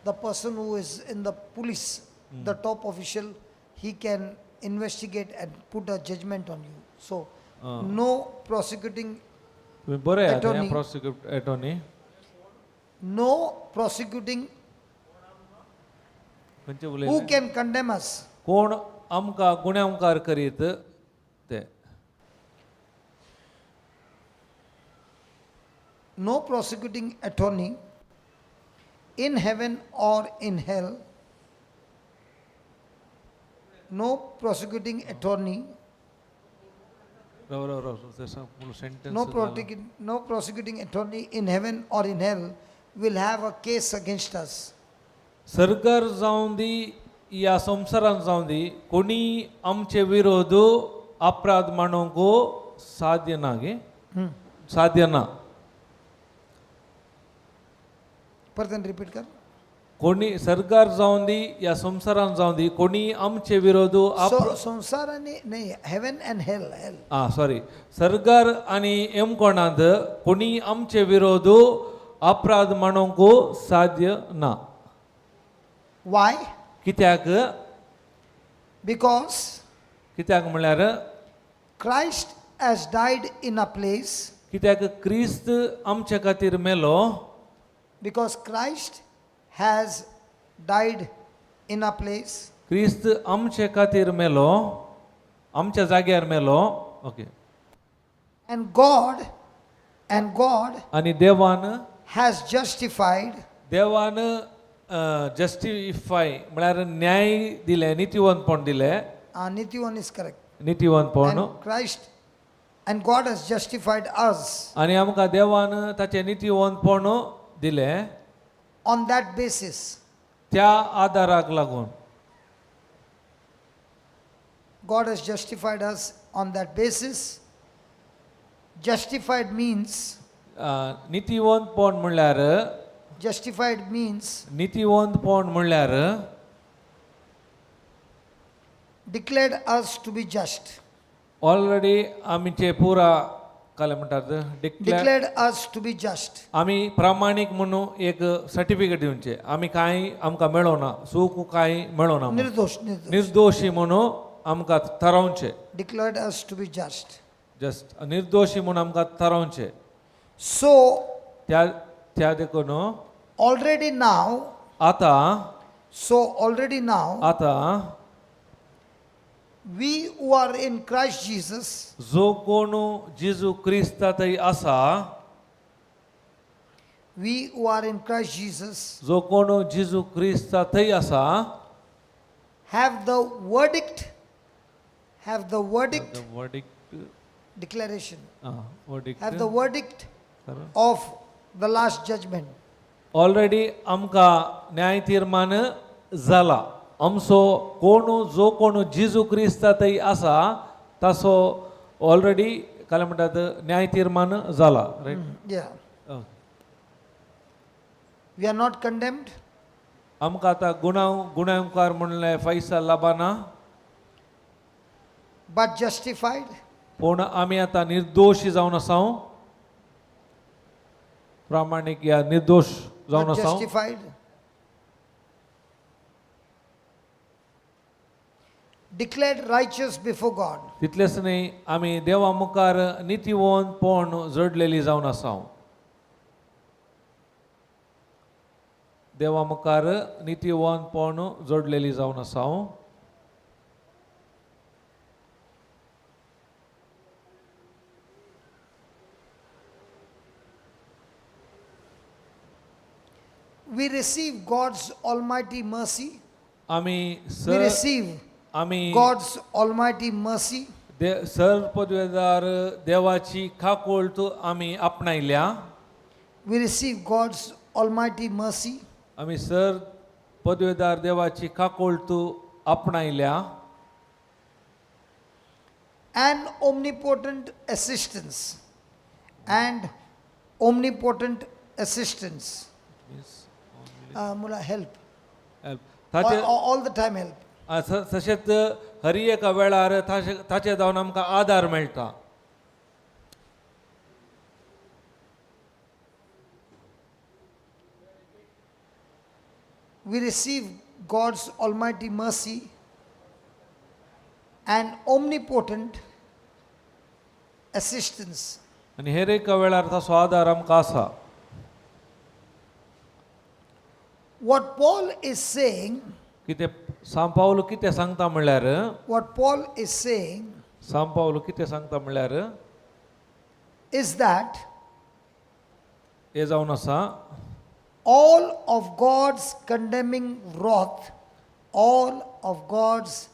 the person who is in the police, the top official, he can investigate and put a judgment on you. So, no prosecuting, तुमी बरें Attorney. Prosecute attorney. No prosecuting, खंयचे who उलयले? Can condemn us? कोण आमकां गुन्यांवकार करीत ते? No prosecuting attorney in heaven or in hell, no prosecuting attorney, Rao Rao Rao, sentence. No prosecuting attorney in heaven or in hell will have a case against us. सरकार जावं दी या संवसारान जावं दी, कोणी आमचे विरोध अपराध मांडूंक साध्य ना गे, साध्य ना. परत रिपीट कर. कोणी सरकार जावं दी या संवसारान जावं दी, कोणी आमचे विरोध So, संसार आणि नाही, हेवन अँड हेल, हेल. आं सॉरी, सरकार आनी एमकोणांत कोणी आमचे विरोध अपराध मांडूंक साध्य ना. वाय? कित्याक? Because कित्याक म्हणल्यार, Christ has died in a place, कित्याक क्रिस्त आमचे खातीर मेलो. Because Christ has died in a place, क्रिस्त आमचे खातीर मेलो, आमच्या जाग्यार मेलो, ओके. And God आनी देवान has justified देवान जस्टिफाय म्हळ्यार न्याय दिलें, नितीवंतपण दिलें. Nitivan is correct. नितीवंतपण. And Christ and God has justified us आनी आमकां देवान ताचें नितीवंतपण दिलें on that basis. त्या आदाराक लागून. God has justified us on that basis. Justified means, नितीवंतपण म्हणल्यार, justified means नितीवंतपण म्हणल्यार declared us to be just. Already आमचे पुरा काय म्हणटात, declare. Declared us to be just. आमी प्रामाणीक म्हणून एक सर्टिफिकेट दिवचे, आमी कांय आमकां मेळोना, चूक कांय मेळोना म्हणून. निर्दोष, निर्दोष. निर्दोशी म्हणून आमकां थारावचें. Declared us to be just. Just, निर्दोशी म्हणून आमकां थारावचें. So त्या त्या देखून already now, आतां, so already now, आतां we who are in Christ Jesus जो कोण जेजू क्रिस्ता थंय आसा, we who are in Christ Jesus जो कोण जेजू क्रिस्ता थंय आसा, have the verdict verdict, declaration, verdict, have the verdict of the last judgment. Already आमकां न्याय तीर्मान जाला आमचो. कोण जो कोण जेजू क्रिस्ता थंय आसा ताचो ऑलरेडी काय म्हणटात, न्याय तीर्मान जाला, right. Yeah. We are not condemned. आमकां आतां गुणाव गुणांकार म्हणलें फैसल लाबाना, but justified, पूण आमी आतां निर्दोशी जावन आसा, प्रामाणीक या निर्दोश जावन but आसा. justified. declared righteous before God. तितलेंच न्ही, आमी देवा मुखार नितीवंतपण जोडलेली जावन आसा. देवा मुखार नितीवंतपण जोडलेली जावन आसा. We receive God's almighty mercy. आमी We sir receive आमी God's almighty mercy. दे सर पदवेदार देवाची काकुळट आमी आपणायल्या. We receive God's almighty mercy. आमी सर पदवेदार देवाची काकुळट आपणायल्या. And omnipotent assistance. And omnipotent assistance. Mula, help. All, ताचे all the time help. तशेंच हर एका वेळार ताचे जावन आमकां आदार मेळटा. We receive God's almighty mercy and omnipotent assistance. आनी हेर एका वेळार ताचो आदार आमकां आसा. What Paul is saying, कितें सांव पावल कितें सांगता म्हणल्यार, what Paul is saying सांव पावल कितें सांगता म्हणल्यार is that हें जावन आसा, all of God's condemning wrath, all of God's